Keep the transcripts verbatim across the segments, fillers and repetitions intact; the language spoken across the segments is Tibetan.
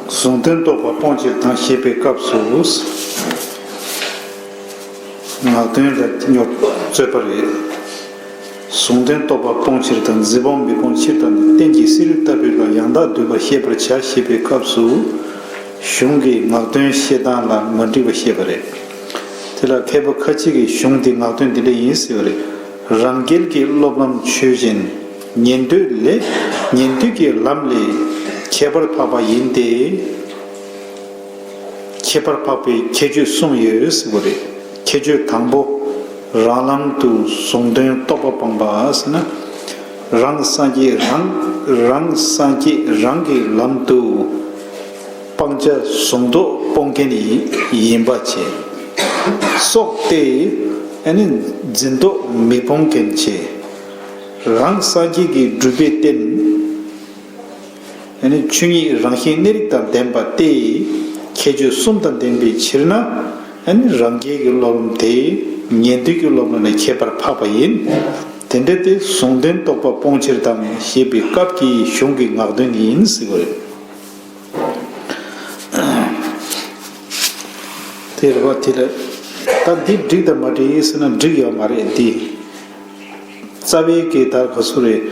གཟུང་དོན་རྟོགས་པ་སྤོང་ཕྱིར་དང་ཞེས་པའི་སྐབས་སུ། ངག་དོན་ལ་རྩོད་པ་རེད། གཟུང་དོན་རྟོགས་པ་སྤོང་ཕྱིར་དང་འཛིན་སྤོང་མི་སྤོང་ཕྱིར་དང་ནི་རྟེན་གྱི་སེམས་རིག་ལྟ་བུའི་ལ་ཡང་དག་འདུས་པ་ཤེས་པར་བྱ་ཞེས་པའི་སྐབས་སུ། གཞུང་གིས་ངག་དོན་བཤད་སྟངས་ལ་མ་འགྲིག་པ་བཤད་པ་རེད། དེ་ལ་མཁས་པ་ཁ་ཅིག་གིས་གཞུང་འདི་ངག་དོན་འདི་འདྲ་ཡིན་ཟེར་བ་རེད། རང་རྒྱལ་གྱི་སློབ་ལམ་ཆོས་ཅན། ཉན་ཐོས་ལས། ཉན་ཐོས་ཀྱི་ལམ་ལས་ཁྱད་པར་འཕགས་པ་ཡིན་ཏེ། ཁྱད་པར་འཕགས་པའི་ཁྱད་ཆོས་གསུམ་ཡོད་ཟེར་བ་རེད། ཁྱད་ཆོས་དང་པོ། རང་ལམ་དུ་གཟུང་དོན་རྟོགས་པ་སྤངས་པ་ཟེར་ན། རང་སངས་རྒྱས་རང་རང་སངས་རྒྱས་རང་གི་ལམ་དུ་སྤང་བྱ་གཟུང་རྟོག་སྤོང་མཁན་ཡིན་པ་བྱས། སོགས་ཏེ། ཨ་ནི་འཛིན་རྟོག་མི་སྤོང་མཁན་བྱས། རང་སངས་རྒྱས་ཀྱི་སྒྲུབ་པའི་རྟེན། ཨ་ནི་ཆོས་ཉིད་རང་བཞིན་གནས་རིགས་དང་ལྡན་པ་སྟེ། ཁྱད་ཆོས་གསུམ་དང་ལྡན་པའི་ཕྱིར་ན། ཨ་ནི་རང་རྒྱལ་གྱི་སློབ་ལམ་དེ་ཉན་ཐོས་ཀྱི་སློབ་ལམ་ལས་ཁྱད་པར་འཕགས་པ་ཡིན། དེ་འདྲ་སྟེ་གཟུང་དོན་རྟོགས་པ་སྤོང་ཕྱིར་དང་ཞེས་པའི་སྐབས་ཀྱི་གཞུང་གི་ངག་དོན་ཡིན་ཟེར་བ་རེད། དེ་རེད་བ། དེ་ལ་ད་འདི་འགྲིག་དང་མ་འགྲིག་ཟེར་ན་འགྲིག་ཡོད་མ་རེད་འདི། རྩ་བའི་གི་ད་ག་སུ་རེད།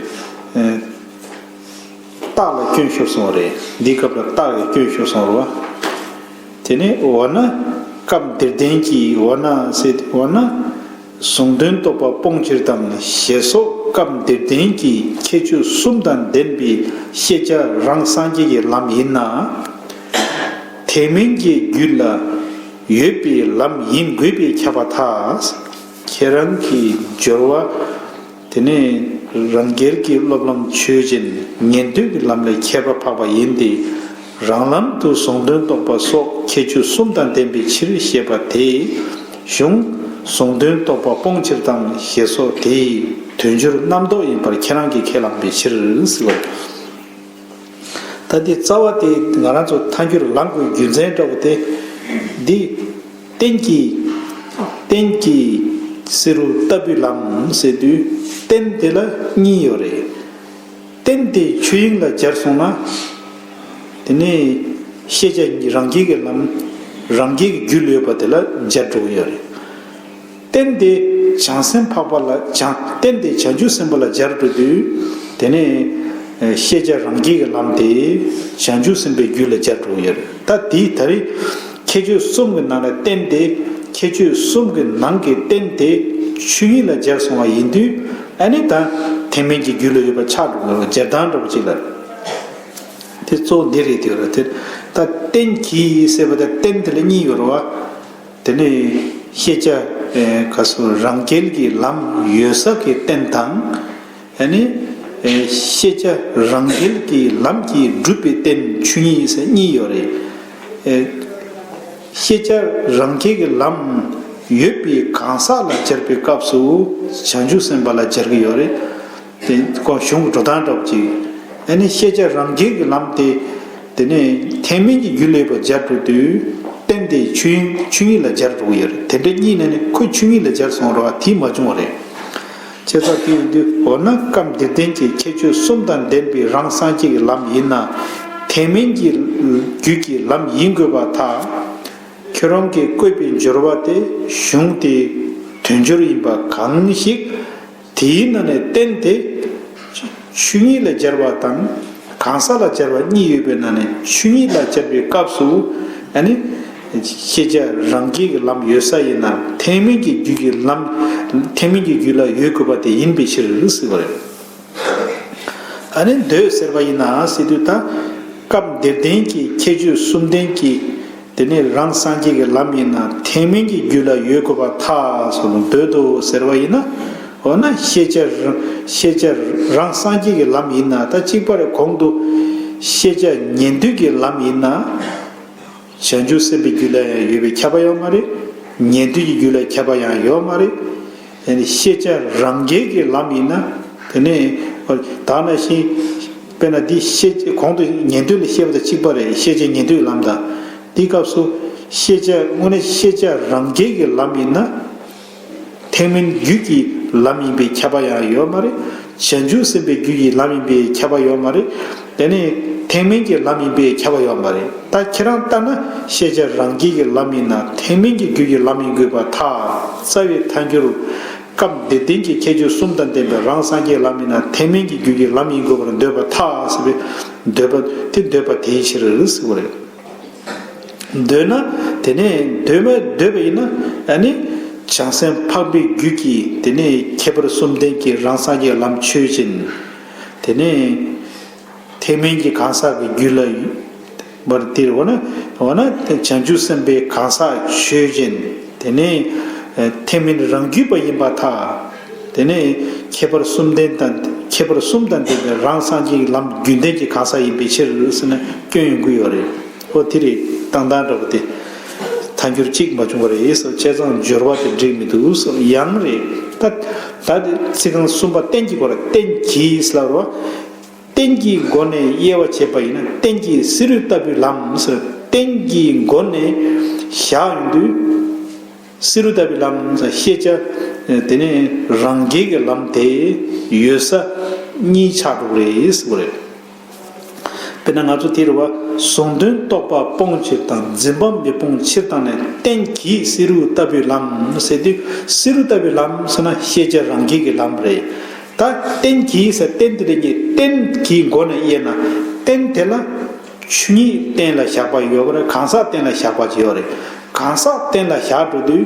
རྟགས་ལ་སྐྱོན་ཤོར་སོང་བ་རེད། འདིའི་སྐབས་ལ་རྟགས་ལ་སྐྱོན་ཤོར་སོང་བ། དེ་ནས་འོ་ན་སྐབས་འདིར་ལྡན་གྱི་འོ་ན་ཟེར་འོ་ན། གཟུང་དོན་རྟོགས་པ་སྤོང་ཕྱིར་དང་ཞེས་སོགས་སྐབས་འདིར་ལྡན་གྱི་ཁྱད་ཆོས་གསུམ་དང་ལྡན་པའི་ཤེས་བྱ་རང་སངས་རྒྱས་ཀྱི་ལམ་ཡིན་ན། ཐེག་དམན་གྱི་རྒྱུད་ལ་ཡོད་པའི་ལམ་ཡིན་དགོས་པས་ཁྱབ་པར་ཐལ། ཁྱེད་རང་གི་སྦྱོར་བ། དེ་ནས་རང་རྒྱལ་གྱི་སློབ་ལམ་ཆོས་ཅན། ཉན་ཐོས་ཀྱི་ལམ་ལས་ཁྱད་པར་འཕགས་པ་ཡིན་ཏེ། རང་ལམ་དུ་གཟུང་དོན་རྟོགས་པ་སོགས་ཁྱད་ཆོས་གསུམ་དང་ལྡན་པའི་ཕྱིར་ཞེས་པ་དེས་གཞུང་གཟུང་དོན་རྟོགས་པ་སྤོང་ཕྱིར་དང་ཞེས་སོགས་དེའི་དོན་སྦྱོར་རྣམ་རྟོག་ཡིན་པར་ཁྱེད་རང་གིས་ཁས་བླངས་པའི་ཕྱིར་ཟེར་བ། ད་འདི་རྩ་བ་དེ་ང་རང་ཚོ་ཐལ་འགྱུར་ལམ་གྱི་རྒྱུ་མཚན་འདྲ་བོ་དེ། འདི་རྟེན་གྱི། རྟེན་གྱི་བསེ་རུ་ལྟ་བུའི་ལམ་ཟེར་དུས་རྟེན་དེ་ལ་གཉིས་ཡོད་རེད། རྟེན་དེ་ཆོས་དབྱིངས་ལ་སྦྱར་སོང་ན། དེ་ནས་ཤེས་བྱ་རང་རྒྱལ་གྱི་ལམ། རང་རྒྱལ་གྱི་རྒྱུད་ལ་ཡོད་པ་དེ་ལ་སྦྱར་འགྲོ་གི་ཡོད་རེད། རྟེན་དེ་བྱང་སེམས་འཕགས་པ་ལ་བྱང་རྟེན་དེ་བྱང་ཆུབ་སེམས་དཔའ་ལ་སྦྱར་འགྲོ་དུས། དེ་ནས་ཤེས་བྱ་རང་རྒྱལ་གྱི་ལམ་དེ་བྱང་ཆུབ་སེམས་དཔའི་རྒྱུད་ལ་སྦྱར་འགྲོ་གི་ཡོད་རེད། ད་དེའི་ད་རེས་ཁྱད་ཆོས་གསུམ་གྱི་ནང་ལ་རྟེན་དེ་ཁྱད་ཆོས་གསུམ་གྱི་ནང་གི་རྟེན་དེ་ཆོས་ཉིད་ལ་སྦྱར་སོང་བ་ཡིན་དུས། ཨ་ནི་ད་ཐེག་དམན་གྱི་རྒྱུད་ལ་ཡོད་པ་ཆགས་འགྲོ་གི་ཡོད་རེད། སྦྱར་སྟངས་འདྲ་པོ་ཅིག་ལ། དེ་གཙོ་བོ་འདི་རེད་དེ་ར་དེ། ད་རྟེན་གྱིས་ཟེར་བ་དང་རྟེན་དེ་ལ་གཉིས་ཡོད་རེད་བ། དེ་ནས་ཤེས་བྱ་ག་སོ་རང་རྒྱལ་གྱི་ལམ་ཡོད་ས་གི་རྟེན་དང་། ཨ་ནི་ཤེས་བྱ་རང་རྒྱལ་གྱི་ལམ་གྱིས་སྒྲུབ་པའི་རྟེན་ཆོས་ཉིད་ཟེར་གཉིས་ཡོད་རེད། ཤེས་བྱ་རང་རྒྱལ་གྱི་ལམ་ཡོད་པའི་གང་ཟག་ལ་སྦྱར་བའི་སྐབས་སུ་བྱང་ཆུབ་སེམས་དཔའ་ལ་སྦྱར་གྱི་ཡོད་རེད། དེ་ཁོ་གཞུང་གི་འགྲོ་སྟངས་འདྲ་པོ་ཅིག་ཨ་ནི་ཤེས་བྱ་རང་རྒྱལ་གྱི་ལམ་དེ། དེ་ནས་ཐེག་དམན་གྱི་རྒྱུད་ལ་ཡོད་པ་སྦྱར་འགྲོ་དུས། རྟེན་དེ་ཆོས་དབྱིངས་ཆོས་ཉིད་ལ་སྦྱར་འགྲོ་གི་ཡོད་རེད། དེ་འདྲ་གཉིས་ནས་ནི་ཁོ་ཆོས་ཉིད་ལ་སྦྱར་སོང་རེད་བ། དེ་མ་བྱུང་བ་རེད། བྱས་ཙང་དེ་ཡིན་དུས་འོ་ན་སྐབས་འདིར་ལྡན་གྱི་ཁྱད་ཆོས་གསུམ་དང་ལྡན་པའི་རང་སངས་རྒྱས་ཀྱི་ལམ་ཡིན་ན། ཐེག་དམན་གྱི་རྒྱུད་ཀྱི་ལམ་ཡིན་དགོས་པར་ཐལ། ཁྱོད་རང་གིས་བཀོད་པའི་སྦྱོར་བ་དེ་གཞུང་དེའི་དོན་སྦྱོར་ཡིན་པ་གང་ཞིག་དེའི་ནང་ནས་རྟེན་དེ་ཆོས་ཉིད་ལ་སྦྱར་བ་དང་གང་ཟག་ལ་སྦྱར་བ་གཉིས་ཡོད་པའི་ནང་ནས་ཆོས་ཉིད་ལ་སྦྱར་བའི་སྐབས་སུ། ཨ་ནི་ཤེས་བྱ་རང་རྒྱལ་གྱི་ལམ་ཡོད་ས་ཡིན་ན་ཐེག་དམན་གྱི་རྒྱུད་ཀྱི་ལམ། ཐེག་དམན་གྱི་རྒྱུད་ལ་ཡོད་དགོས་པ་དེ་ཡིན་པའི་ཕྱིར་ཟེར་བ་རེད། ཨ་ནི་འདོད་ཟེར་བ་ཡིན་ན་ཟེར་དུས་ད། སྐབས་འདིར་ལྡན་གྱི་ཁྱད་ཆོས་གསུམ་ལྡན་གྱི། དེ་ནས་རང་སངས་རྒྱས་ཀྱི་ལམ་ཡིན་ན་ཐེག་དམན་གྱི་རྒྱུད་ལ་ཡོད་དགོས་པར་ཐལ་སོགས་ལ་འདོད་དོ་ཟེར་བ་ཡིན་ན། འོ་ན་ཤེས་བྱ་རང་ཤེས་བྱ་རང་སངས་རྒྱས་ཀྱི་ལམ་ཡིན་ན། ད་གཅིག་པ་རེ་གོང་དུ་ཤེས་བྱ་ཉན་ཐོས་ཀྱི་ལམ་ཡིན་ན། བྱང་ཆུབ་སེམས་དཔའི་རྒྱུད་ལ་ཡང་ཡོད་པའི་ཁྱབ་པ་ཡོད་མ་རེད། ཉན་ཐོས་ཀྱི་རྒྱུད་ལ་ཁྱབ་པ་ཡང་ཡོད་མ་རེད། དེ་ནི་ཤེས་བྱ་རང་རྒྱལ་གྱི་ལམ་ཡིན་ན། དེ་ནི་ད་ནང་བཞིན། དཔེར་ན་འདི་ཤེས་གོང་དུ་ཉན་ཐོས་ལ་བཤད་པ་དང་གཅིག་པ་རེད། ཤེས་བྱ་ཉན་ཐོས་ཀྱི་ལམ་དང་། འདིའི་སྐབས་སུ་ཤེས་བྱ་དངོས་གནས་ཤེས་བྱ་རང་རྒྱལ་གྱི་ལམ་ཡིན་ན། ཐེག་དམན་རྒྱུད་ཀྱི་ལམ་ཡིན་པའི་ཁྱབ་པ་ཡང་ཡོད་མ་རེད། བྱང་ཆུབ་སེམས་དཔའི་རྒྱུད་ཀྱི་ལམ་ཡིན་པས་ཁྱབ་པ་ཡོད་མ་རེད། དེ་ནས་ཐེག་དམན་གྱི་ལམ་ཡིན་པས་ཁྱབ་པ་ཡོད་མ་རེད། ད་ཁྱེད་རང་ལྟར་ན་ཤེས་བྱ་རང་རྒྱལ་གྱི་ལམ་ཡིན་ན་ཐེག་དམན་གྱི་རྒྱུད་ཀྱི་ལམ་ཡིན་དགོས་པར་ཐལ། རྩ་བའི་ཐལ་འགྱུར། སྐབས་འདིར་བསྟན་གྱི་ཁྱད་ཆོས་གསུམ་དང་ལྡན་པའི་རང་སངས་རྒྱས་ལམ་ཡིན་ན་ཐེག་དམན་གྱི་རྒྱུད་ཀྱི་ལམ་ཡིན་དགོས་པར་འདོད་པར་ཐལ་ཟེར་བའི་འདོད་པ་དེ་འདོད་པ་དེའི་ཕྱིར་ཟེར་བ་རེད། འདོད་ན། དེ་ནས་འདོད་མ་འདོད་པ་ཡིན་ན། ཨ་ནི། བྱང་སེམས་འཕགས་པའི་རྒྱུད་ཀྱི་དེ་ནས་ཁྱད་པར་གསུམ་ལྡན་གྱི་རང་སངས་རྒྱས་ལམ་ཆོས་ཅན། དེ་ནས། ཐེག་དམན་གྱི་གང་ཟག་གི་རྒྱུད་ལ་ཡོད་པར་འདིར་འོ་ན། འོ་ན་བྱང་ཆུབ་སེམས་དཔའི་གང་ཟག་ཆོས་ཅན། དེ་ནས། ཐེག་དམན་རང་རྒྱུད་པ་ཡིན་པར་ཐལ། དེ་ནས་ཁྱད་པར་གསུམ་ལྡན་དང་ཁྱད་པར་གསུམ་དང་ལྡན་པའི་རང་སངས་རྒྱས་ཀྱི་ལམ་རྒྱུན་ལྡན་གྱི་གང་ཟག་ཡིན་པའི་ཕྱིར་ཟེར་ན་སྐྱོན་ཡོང་གི་ཡོད་རེད། ཨོ་དེ་རེད། བཏང་སྟངས་འདྲ་པོ་དེ། ཐལ་འགྱུར་གཅིག་མ་བྱུང་བ་རེད་ཟེར། བྱས་ཙང་སྦྱོར་བ་དེ་འགྲིག་མི་འདུག་ཟེར། ཡང་རེད། ད་ད་དེ་ཚིག་རྐང་གསུམ་པ་རྟེན་གྱི་སྐོར་རྟེན་གྱིས་ལབ་རོ། རྟེན་གྱི་སྒོ་ནས་དབྱེ་བ་བྱས་པ་ཡིན་ན་རྟེན་གྱི་སེ་རུ་ལྟ་བུའི་ལམ་ཟེར། རྟེན་གྱི་སྒོ་ནས་བཞག་ཡོང་དུས། སེ་རུ་ལྟ་བུའི་ལམ་ཟེར་ཤེས་བྱ། དེ་ནས་རང་རྒྱལ་གྱི་ལམ་དེ་ཡོད་ས་གཉིས་ཆགས་འགྲོ་གི་རེད་ཟེར་བ་རེད། དཔེར་ན་ང་ཚོ་དེ་རུ་བ་གཟུང་དོན་རྟོག་པ་སྤོང་ཕྱིར་དང་འཛིན་པ་མི་སྤོང་ཕྱིར་དང་ནི་རྟེན་གྱི་སེ་རུ་ལྟ་བུའི་ལམ་ཟེར་དུས་སེ་རུ་ལྟ་བུའི་ལམ་ཟེར་ན་ཤེས་བྱ་རང་རྒྱལ་གྱི་ལམ་རེད། ད་རྟེན་གྱི་ཟེར་རྟེན་དེ་རེད་ཉིད་རྟེན་གྱི་སྒོ་ནས་དབྱེ་ན་རྟེན་དེ་ལ། ཆོས་ཉིད་གཏན་ལ་བཞག་པ་ཡོད་པ་རེད། གང་ཟག་གཏན་ལ་བཞག་པ་ཅིག་ཡོད་རེད། གང་ཟག་གཏན་ལ་བཞག་འགྲོ་དུས་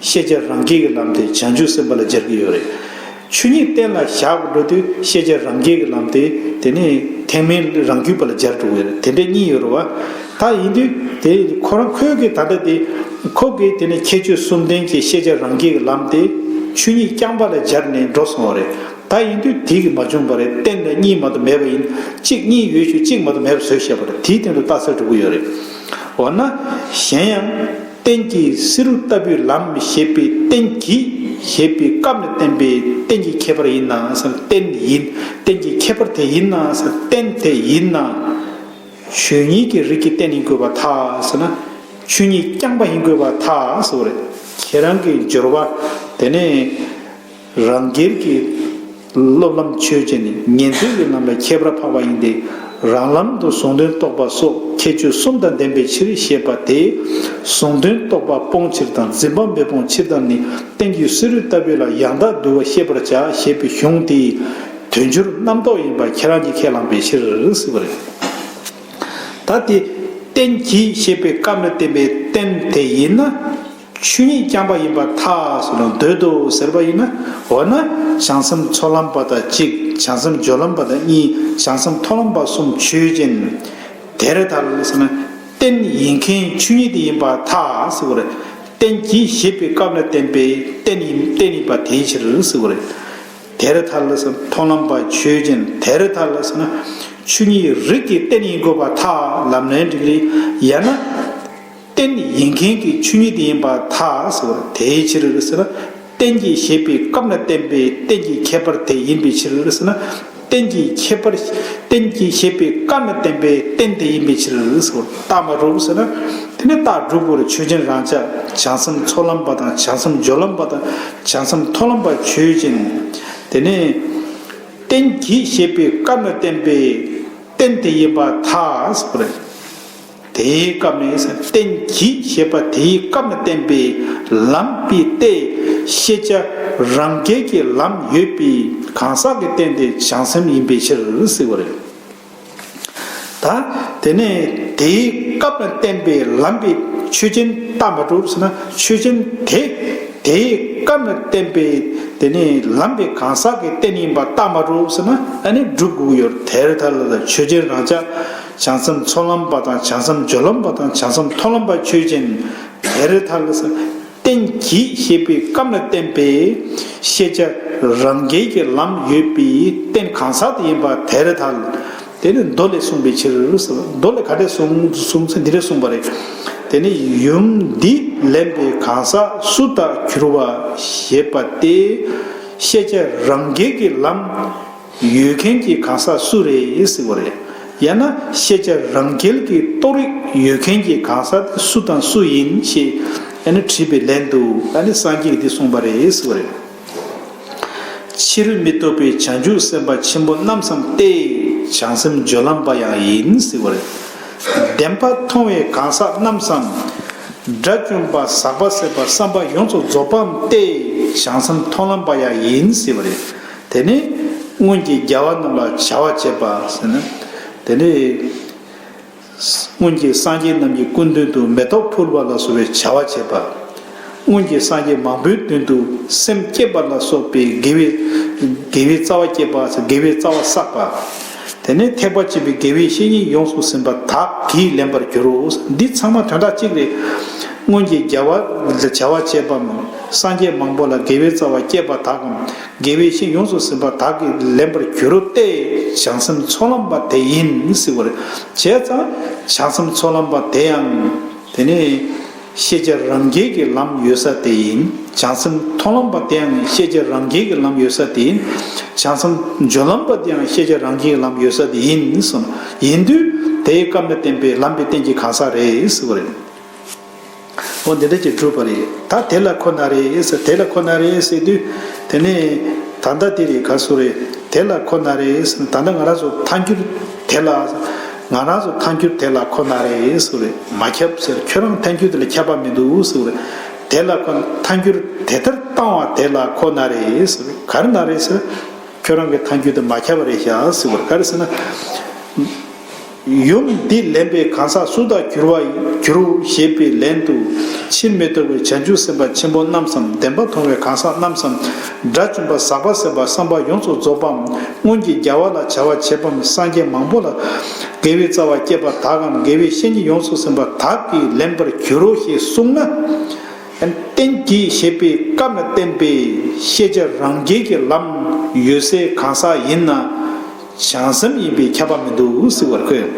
ཤེས་བྱ་རང་རྒྱལ་གྱི་ལམ་དེ་བྱང་ཆུབ་སེམས་དཔའ་ལ་སྦྱར་གྱི་ཡོད་རེད། ཆོས་ཉིད་གཏན་ལ་བཞག་འགྲོ་དུས་ཤེས་བྱ་རང་རྒྱལ་གྱི་ལམ་དེ་དེ་ནས་ཐེག་དམན་རང་རྒྱུད་པ་ལ་སྦྱར་འགྲོ་གི་ཡོད་རེད། དེ་འདྲ་གཉིས་ཡོད་རེད་བ། ད་ཡིན་དུས་དེ་ཁོ་རང་ཁོའི་གི་ད་ལྟ་དེ་ཁོ་གི་དེ་ནས་ཁྱད་ཆོས་གསུམ་ལྡན་གྱི་ཤེས་བྱ་རང་རྒྱལ་གྱི་ལམ་དེ་ཆོས་ཉིད་རྐྱང་པ་ལ་སྦྱར་ནས་འགྲོ་སོང་བ་རེད། ད་ཡིན་དུས་དེ་གི་མ་བྱུང་བ་རེད། རྟེན་ལ་གཉིས་མ་གཏོགས་མེད་པ་ཡིན། གཅིག་གཉིས་ཡོད་ཞུ་གཅིག་མ་གཏོགས་མེད་པ་བཟོས་བཞག་པ་རེད། དེའི་སྟེང་དུ་རྟགས་གསལ་འགྲོ་གི་ཡོད་རེད། འོ་ན། གཞན་ཡང་། རྟེན་གྱི་སེ་རུ་ལྟ་བུའི་ལམ་ཞེས་པའི་རྟེན་གྱི་ཞེས་པའི་སྐབས་ནས་བསྟན་པའི་རྟེན་གྱི་ཁྱད་པར་ཡིན་ན་ཟེར། རྟེན་ཡིན། རྟེན་གྱི་ཁྱད་པར་དེ་ཡིན་ན་ཟེར། རྟེན་དེ་ཡིན་ན། ཆོས་ཉིད་ཀྱི་རིགས་ཀྱི་རྟེན་ཡིན་དགོས་པར་ཐལ་ཟེར་ན། ཆོས་ཉིད་རྐྱང་པ་ཡིན་དགོས་པར་ཐལ་ཟེར་བ་རེད། ཁྱེད་རང་གི་སྦྱོར་བ་དེ་ནས་རང་རྒྱལ་གྱི་སློབ་ལམ་ཆོས་ཅན་ནི་ཉན་ཐོས་ཀྱི་ལམ་ལ་ཁྱད་པར་འཕགས་པ་ཡིན་ཏེ། རང་ལམ་དུ་གཟུང་དོན་རྟོག་པ་སོགས་ཁྱད་ཆོས་གསུམ་དང་ལྡན་པའི་ཕྱིར་ཞེས་པ་དེ། གཟུང་དོན་རྟོག་པ་སྤོང་ཕྱིར་དང་འཛིན་པ་མི་སྤོང་ཕྱིར་དང་ནི་རྟེན་གྱི་སེ་རུ་ལྟ་བུ་ལ་ཡང་དག་བསྡུ་བ་ཤེས་པར་བྱ་ཞེས་པའི་གཞུང་དེའི་དོན་སྦྱོར་རྣམ་རྟོག་ཡིན་པ་ཁྱེད་རང་གིས་ཁས་བླངས་པའི་ཕྱིར་ཟེར་བ་རེད། ད་དེ་རྟེན་གྱིས་ཞེས་པའི་སྐབས་ནས་བསྟན་པའི་རྟེན་དེ་ཡིན་ན། ཆོས་ཉིད་རྐྱང་པ་ཡིན་པར་ཐལ་ཟེར་ནས་འདོད་དོ་ཟེར་བ་ཡིན་ན། འོ་ན་བྱང་སེམས་ཚོགས་ལམ་པ་དང་གཅིག་བྱང་སེམས་སྦྱོར་ལམ་པ་དང་གཉིས་བྱང་སེམས་མཐོང་ལམ་པ་གསུམ་ཆོས་ཅན། དེར་ཐལ་ཟེར་ན་རྟེན་ཡིན་མཁན་ཆོས་ཉིད་དེ་ཡིན་པར་ཐལ་ཟེར་བ་རེད། རྟེན་གྱིས་ཞེས་པའི་སྐབས་ལ་བསྟན་པའི་རྟེན་ཡིན་རྟེན་ཡིན་པ་དེའི་ཕྱིར་ཟེར་བ་རེད། དེར་ཐལ་ཟེར་མཐོང་ལམ་པ་ཆོས་ཅན། དེར་ཐལ་ཟེར་ན་ཆོས་ཉིད་རིགས་ཀྱི་རྟེན་ཡིན་དགོས་པར་ཐལ། ལམ་ལན་འགྲིག་རེད། ཡང་ན། རྟེན་ཡིན་མཁན་གྱི་ཆོས་ཉིད་དེ་ཡིན་པར་ཐལ་ཟེར་བ་དེའི་ཕྱིར་ཟེར་ན། རྟེན་གྱིས་ཞེས་པའི་སྐབས་ན་བསྟན་པའི་རྟེན་གྱི་ཁྱད་པར་དེ་ཡིན་པའི་ཕྱིར་ཟེར་ན། རྟེན་གྱི་ཁྱད་པར། རྟེན་གྱིས་ཞེས་པའི་སྐབས་ན་བསྟན་པའི་རྟེན་དེ་ཡིན་པའི་ཕྱིར་ཟེར་བ་རྟགས་མ་གྲུབ་ཟེར་ན། དེ་ནི་རྟགས་གྲུབ་དགོས་རེད། ཆོས་ཅན་རང་ཆ་བྱང་སེམས་ཚོགས་ལམ་པ་དང་བྱང་སེམས་སྦྱོར་ལམ་པ་དང་བྱང་སེམས་མཐོང་ལམ་པ་ཆོས་ཅན། དེ་ནས། རྟེན་གྱིས་ཞེས་པའི་སྐབས་ན་བསྟན་པའི་རྟེན་དེ་ཡིན་པར་ཐལ་ཟེར་བ་རེད། དེའི་སྐབས་ནས་རྟེན་གྱིས་ཞེས་པ་དེའི་སྐབས་ན་བསྟན་པའི་ལམ་པའི་སྟེ། ཤེས་བྱ་རང་རྒྱལ་གྱི་ལམ་ཡོད་པའི་གང་ཟག་གི་རྟེན་དེ་བྱང་སེམས་ཡིན་པའི་ཕྱིར་ཟེར་བ་རེད། ད་དེ་ནས་དེའི་སྐབས་ན་བསྟན་པའི་ལམ་པའི་ཆོས་ཅན་རྟགས་མ་གྲུབ་ཟེར་ན་ཆོས་ཅན་དེ། དེའི་སྐབས་ན་བསྟན་པའི་དེ་ནི་ལམ་པའི་གང་ཟག་གི་རྟེན་ཡིན་པ་རྟགས་མ་གྲུབ་ཟེར་ན་ཨ་ནི་གྲུབ་དགོས་ཡོད། དེར་ཐལ་ལ་ཆོས་ཅན་རང་ཆ་བྱང་སེམས་ཚོགས་ལམ་པ་དང་བྱང་སེམས་སྦྱོར་ལམ་པ་དང་བྱང་སེམས་མཐོང་ལམ་པ་ཆོས་ཅན། དེར་ཐལ་ལ་རྟེན་གྱིས་ཞེས་པའི་སྐབས་ན་བསྟན་པའི་ཤེས་བྱ་རང་རྒྱལ་གྱི་ལམ་ཡོད་པའི་རྟེན་གང་ཟག་དེ་ཡིན་པ་དེར་ཐལ། དེ་ནི་མདོ་ལས་གསུངས་པའི་ཕྱིར་ཟེར། མདོ་ལས་ག་འདྲས་གསུངས་གསུངས་ཚེ་འདི་འདྲས་གསུངས་པ་རེད། དེ་ནི་ཡུམ་འདི་ལེན་པའི་གང་ཟག་སུ་དག་གྱུར་པ་ཞེས་པ་སྟེ། ཤེས་བྱ་རང་རྒྱལ་གྱི་ལམ་ཡོད་མཁན་གྱི་གང་ཟག་སུ་རེད་ཟེར་བ་རེད། ཡང་ན་ཤེས་བྱ་རང་རྒྱལ་གྱི་རྟོགས་རིགས་ཡོད་མཁན་གྱི་གང་ཟག་དེ་སུ་དང་སུ་ཡིན་ཞེས་ཨ་ནི་དྲིས་པའི་ལན་དུ་ཨ་ནི་སངས་རྒྱས་ཀྱིས་འདི་གསུངས་པ་རེད་ཟེར་བ་རེད། ཕྱིར་མི་ལྡོག་པའི་བྱང་ཆུབ་སེམས་དཔའ་ཆེན་པོ་རྣམས་སམ་སྟེ། བྱང་སེམས་སྦྱོར་ལམ་པ་ཡང་ཡིན་ཟེར་བ་རེད། བདེན་པ་མཐོང་བའི་གང་ཟག་རྣམས་སམ། དགྲ་བཅོམ་པ་ཟག་པ་ཟད་པ་བསམ་པ་ཡོངས་སུ་རྫོགས་པའམ་སྟེ། བྱང་སེམས་མཐོང་ལམ་པ་ཡང་ཡིན་ཟེར་བ་རེད། དེ་ནི་སྔོན་གྱི་རྒྱལ་བ་རྣམས་ལ་བྱ་བ་བྱེད་པ་ཟེར་ན། དེ་ནི། སྔོན་གྱི་སངས་རྒྱས་རྣམས་ཀྱི་སྐུ་མདུན་དུ་མེ་ཏོག་ཕུལ་བ་ལ་སོགས་པའི་བྱ་བ་བྱེད་པ། སྔོན་གྱི་སངས་རྒྱས་མང་པོའི་མདུན་དུ་སེམས་བསྐྱེད་པ་ལ་སོགས་པའི་དགེ་བའི་དགེ་བའི་རྩ་བ་བསྐྱེད་པ། དགེ་བའི་རྩ་བ་བསགས་པ། དེ་ནས་ཐེག་པ་ཆེན་པོའི་དགེ་བའི་བཤེས་གཉེན་ཡོངས་སུ་ཟིན་པ་དག་གིས་ལེན་པར་འགྱུར་རོ། འདི་ཚང་མ་དོན་དག་གཅིག་རེད། སྔོན་གྱི་རྒྱལ་བ་ལ་བྱ་བ་བྱེད་པའམ། སངས་རྒྱས་མང་པོ་ལ་དགེ་བའི་རྩ་བ་བསྐྱེད་པ་དག་གམ། དགེ་བའི་བཤེས་ཡོངས་སུ་ཟིན་པ་དག་གིས་ལེན་པར་འགྱུར་རོ་སྟེ། བྱང་སེམས་ཚོགས་ལམ་པ་དེ་ཡིན་ཟེར་བ་རེད། བྱས་ཙང་བྱང་སེམས་ཚོགས་ལམ་པ་དེ་ཡང་དེ་ནི་ཤེས་བྱ་རང་རྒྱལ་གྱི་ལམ་ཡོད་ས་དེ་ཡིན། བྱང་སེམས་མཐོང་ལམ་པ་དེ་ཡང་ཤེས་བྱ་རང་རྒྱལ་གྱི་ལམ་ཡོད་ས་དེ་ཡིན། བྱང་སེམས་སྦྱོར་ལམ་པ་དེ་ཡང་ཤེས་བྱ་རང་རྒྱལ་གྱི་ལམ་ཡོད་ས་དེ་ཡིན་གསུངས། ཡིན་དུས་དེའི་སྐབས་ན་བསྟན་པའི་ལམ་པའི་རྟེན་གྱི་གང་ཟག་རེད་ཟེར་བ་རེད། འོ་འདི་འདྲ་ཅིག་གྲུབ་པ་རེད། ད་དེ་ལ་ཁོ་ན་རེ་ཟེར། དེ་ལ་ཁོ་ན་རེ་ཟེར་དུས། དེ་ནས་ད་ལྟ་དེ་རེད་ག་སུ་རེད། དེ་ལ་ཁོ་ན་རེ་ཟེར། ད་ལྟ་ང་རང་ཚོ་ཐལ་འགྱུར་དེ་ལ། ང་རང་ཚོ་ཐལ་འགྱུར་དེ་ལ་ཁོ་ན་རེ་ཟེར་རེད། མ་ཁྱབ་ཟེར། ཁྱོད་རང་ཐལ་འགྱུར་དེ་ལ་ཁྱབ་པ་མི་འདུག་ཟེར་རེད། དེ་ལ་ཁོ་ཐལ་འགྱུར་དེ་ལྟར་བཏང་བ་དེ་ལ་ཁོ་ན་རེ་ཟེར། ག་རེ་ན་རེ་ཟེར། ཁྱོད་རང་གི་ཐལ་འགྱུར་དེ་མ་ཁྱབ་པ་རེད་ཤག་ཟེར་བར། ག་རེ་ཟེར་ན། ཡུམ་འདི་ལེན་པའི་གང་ཟག་སུ་དག་གྱུར་པ་གྱུར་ཞེས་པའི་ལན་དུ། ཕྱིར་མི་ལྡོག་པའི་བྱང་ཆུབ་སེམས་དཔའ་ཆེན་པོ་རྣམས་སམ། བདེན་པ་མཐོང་བའི་གང་ཟག་རྣམས་སམ། དགྲ་བཅོམ་པ་ཟག་པ་ཟད་པ་བསམ་པ་ཡོངས་སུ་རྫོགས་པའམ། སྔོན་གྱི་རྒྱལ་བ་ལ་བྱ་བ་བྱེད་པའམ། སངས་རྒྱས་མང་པོ་ལ་དགེ་བའི་རྩ་བ་བསྐྱེད་པ་དག་གམ། དགེ་བའི་བཤེས་གཉེན་ཡོངས་སུ་ཟིན་པ་དག་གིས་ལེན་པར་འགྱུར་རོ་ཞེས་གསུངས་ན། རྟེན་གྱིས་བཞེད་པའི་སྐབས་ན་བསྟན་པའི་ཤེས་བྱ་རང་རྒྱལ་གྱི་ལམ་ཡོད་སའི་གང་ཟག་ཡིན་ན། བྱང་སེམས་ཡིན་པས་ཁྱབ་པ་མི་འདུག་ཟེར་བར་ཁོས།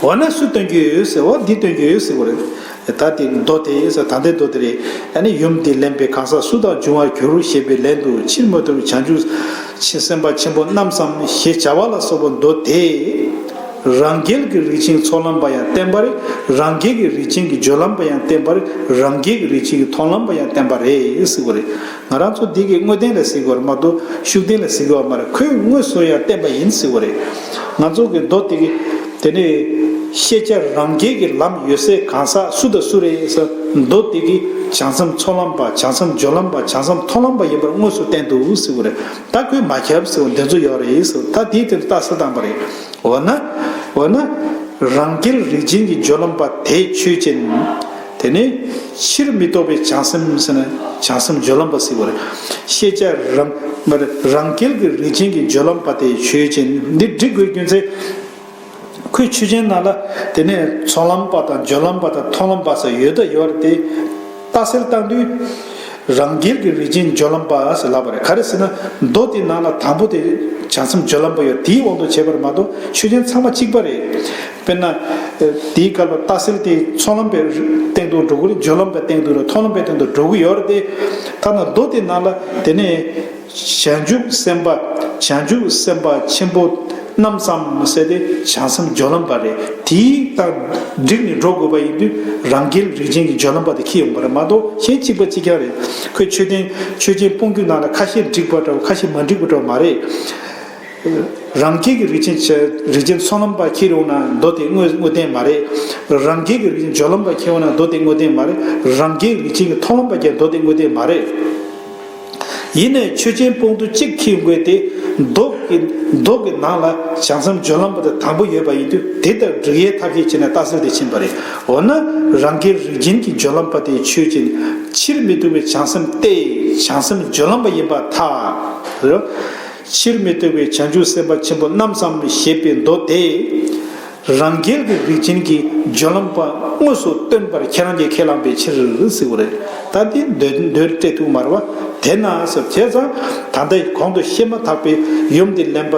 འོ་ན་སུ་སྟོན་གྱི་ཡོད་ཟེར། འོ་འདི་སྟོན་གྱི་ཡོད་ཟེར་བ་རེད། ད་དེ་མདོ་དེ་ཟེར། ད་ལྟའི་མདོ་དེ་རེད། ཨ་ནི་ཡུམ་འདི་ལེན་པའི་གང་ཟག་སུ་དག་འབྱུང་བར་འགྱུར་ཞེས་པའི་ལན་དུ། ཕྱིར་མི་ལྡོག་པའི་བྱང་ཆུབ་སེམས་དཔའ་ཆེན་པོ་རྣམས་སམ་ཞེས་བྱ་བ་ལ་སོགས་པ་མདོ་དེ། རང་རྒྱལ་གྱི་རིགས་ཅན་ཚོགས་ལམ་པ་ཡང་བསྟན་པ་རེད། རང་རྒྱལ་གྱི་རིགས་ཅན་གྱི་སྦྱོར་ལམ་པ་ཡང་བསྟན་པ་རེད། རང་རྒྱལ་གྱི་རིགས་ཅན་གྱི་མཐོང་ལམ་པ་ཡང་བསྟན་པ་རེད་ཟེར་བ་རེད། ང་རང་ཚོ་འདི་གི་དངོས་བསྟན་ལ་ཟེར་གྱི་ཡོད་རེད་མ་གཏོགས་ཤུགས་བསྟན་ལ་ཟེར་གྱི་ཡོད་མ་རེད། ཁོས་དངོས་སུ་ཡང་བསྟན་པ་ཡིན་ཟེར་བ་རེད། ང་ཚོ་གི་མདོ་དེ་གི་དེ་ནས་ཤེས་བྱ་རང་རྒྱལ་གྱི་ལམ་ཡོད་སའི་གང་ཟག་སུ་དང་སུ་རེད་ཟེར། མདོ་དེ་གི་བྱང་སེམས་ཚོགས་ལམ་པ། བྱང་སེམས་སྦྱོར་ལམ་པ། བྱང་སེམས་མཐོང་ལམ་པ་ཡིན་པར་དངོས་སུ་བསྟན་འདུག་ཟེར་བ་རེད། ད་ཁོས་མ་ཁྱབ་ཟེར་བ་འདི་ཚོ་ཡོད་རེད་ཟེར། ད་དེའི་དོན་དུ་རྟགས་གསལ་བཏང་པ་རེད། འོ་ན། འོ་ན། རང་རྒྱལ་རིགས་ཅན་གྱི་སྦྱོར་ལམ་པ་དེ་ཆོས་ཅན། དེ་ནས་ཕྱིར་མི་ལྡོག་པའི་བྱང་སེམས་ཟེར་ན་བྱང་སེམས་སྦྱོར་ལམ་པ་ཟེར་བ་རེད། ཤེས་བྱ་རང་རང་རྒྱལ་གྱི་རིགས་ཅན་གྱི་སྦྱོར་ལམ་པ་དེ་ཆོས་ཅན། འདི་འགྲིག་དགོས་རྒྱུ་མཚན། ཁོས་ཆོས་ཅན་ནང་ལ་དེ་ནས་ཚོགས་ལམ་པ་དང་སྦྱོར་ལམ་པ་དང་མཐོང་ལམ་པ་ཟེར་ཡོད་དང་ཡོད་རེད་དེ། རྟགས་གསལ་བཏང་དུས། རང་རྒྱལ་གྱི་རིགས་ཅན་སྦྱོར་ལམ་པ་ཟེར་ལབ་པ་རེད། ག་རེ་ཟེར་ན། མདོ་དེ་ནང་ལ་དང་པོ་དེ་བྱང་སེམས་སྦྱོར་ལམ་པ་ཡོད། དེའི་དབང་དུ་བྱས་པར་མ་གཏོགས་ཆོས་ཅན་ཚང་མ་གཅིག་པ་རེད། དཔེར་ན། དེའི་སྐབས་ལ་རྟགས་གསལ་དེ་ཚོགས་ལམ་པའི་སྟེང་དུ་འགྲོ་གི་རེད། སྦྱོར་ལམ་པའི་སྟེང་དུ་རེད། མཐོང་ལམ་པའི་སྟེང་དུ་འགྲོ་གི་ཡོད་རེད་དེ། ཐ་ན་མདོ་དེ་ནང་ལ་དེ་ནས། བྱང་ཆུབ་སེམས་དཔའ། བྱང་ཆུབ་སེམས་དཔའ་ཆེན་པོ་རྣམས་སམ་ཟེར་ཏེ་བྱང་སེམས་སྦྱོར་ལམ་པ་རེད། དེའི་སྟེང་འགྲིག་ནས་འགྲོ་དགོས་པ་ཡིན་དུས་རང་རྒྱལ་རིགས་ཅན་གྱི་སྦྱོར་ལམ་པ་དེ་འཁྱེར་ཡོང་པ་རེད་མ་གཏོགས་གཞན་གཅིག་པ་གཅིག་རྐྱང་རེད། ཁོས་ཆོས་ལྡན་ཆོས་ཅན་སྤོང་རྒྱུ་ནང་ལ་ཁ་ཤས་འགྲིག་པ་འདྲ་བོ་ཁ་ཤས་མ་འགྲིག་པ་འདྲ་བོ་མ་རེད། རང་རྒྱལ་གྱི་རིགས་ཅན་བྱས། རིགས་ཅན་ཚོགས་ལམ་པ་འཁྱེར་ཡོང་ན་མདོ་དེ་དངོས་དངོས་བསྟན་མ་རེད། རང་རྒྱལ་གྱི་རིགས་ཅན་སྦྱོར་ལམ་པ་འཁྱེར་ཡོང་ན་མདོ་དེ་དངོས་བསྟན་མ་རེད། རང་རྒྱལ་རིགས་ཅན་གྱི་མཐོང་ལམ་པ་ཀྱང་མདོ་དེ་དངོས་བསྟན་མ་རེད། ཡིན་ནའི་ཆོས་ཅན་སྤོང་དུས་གཅིག་འཁྱེར་དགོས་ཏེ། མདོ་གི་མདོ་གི་ནང་ལ་བྱང་སེམས་སྦྱོར་ལམ་པ་དེ་དང་པོ་ཡོད་པ་ཡིན་དུས་དེ་ལྟར་འགྲིག་ཡའི་ཐབས་ཤེས་བྱས་ནས་རྟགས་གསལ་དེ་ཕྱིན་པ་རེད། འོ་ན་རང་རྒྱལ་རིགས་ཅན་གྱི་སྦྱོར་ལམ་པ་དེ་ཆོས་ཅན། ཕྱིར་མི་ལྡོག་པའི་བྱང་སེམས་ཏེ། བྱང་སེམས་སྦྱོར་ལམ་པ་ཡིན་པར་ཐལ། ཕྱིར་མི་ལྡོག་པའི་བྱང་ཆུབ་སེམས་དཔའ་ཆེན་པོ་རྣམས་སམ་ཞེས་པའི་མདོ་དེ། རང་རྒྱལ་གྱི་རིགས་ཅན་གྱི་སྦྱོར་ལམ་པ་དངོས་སུ་སྟོན་པར་ཁྱེད་རང་གིས་ཁས་བླངས་པའི་ཕྱིར་ཟེར་བ་རེད། ད་འདི་མདོའི་མདོའི་སྤྲད་ཐུབ་མ་རེད་བ། དེས་ན་ཟེར་བྱས་ཙང་ད་ལྟ་གོང་དུ་བཤད་མ་ཐག་པའི་ཡུམ་འདི་ལེན་པ་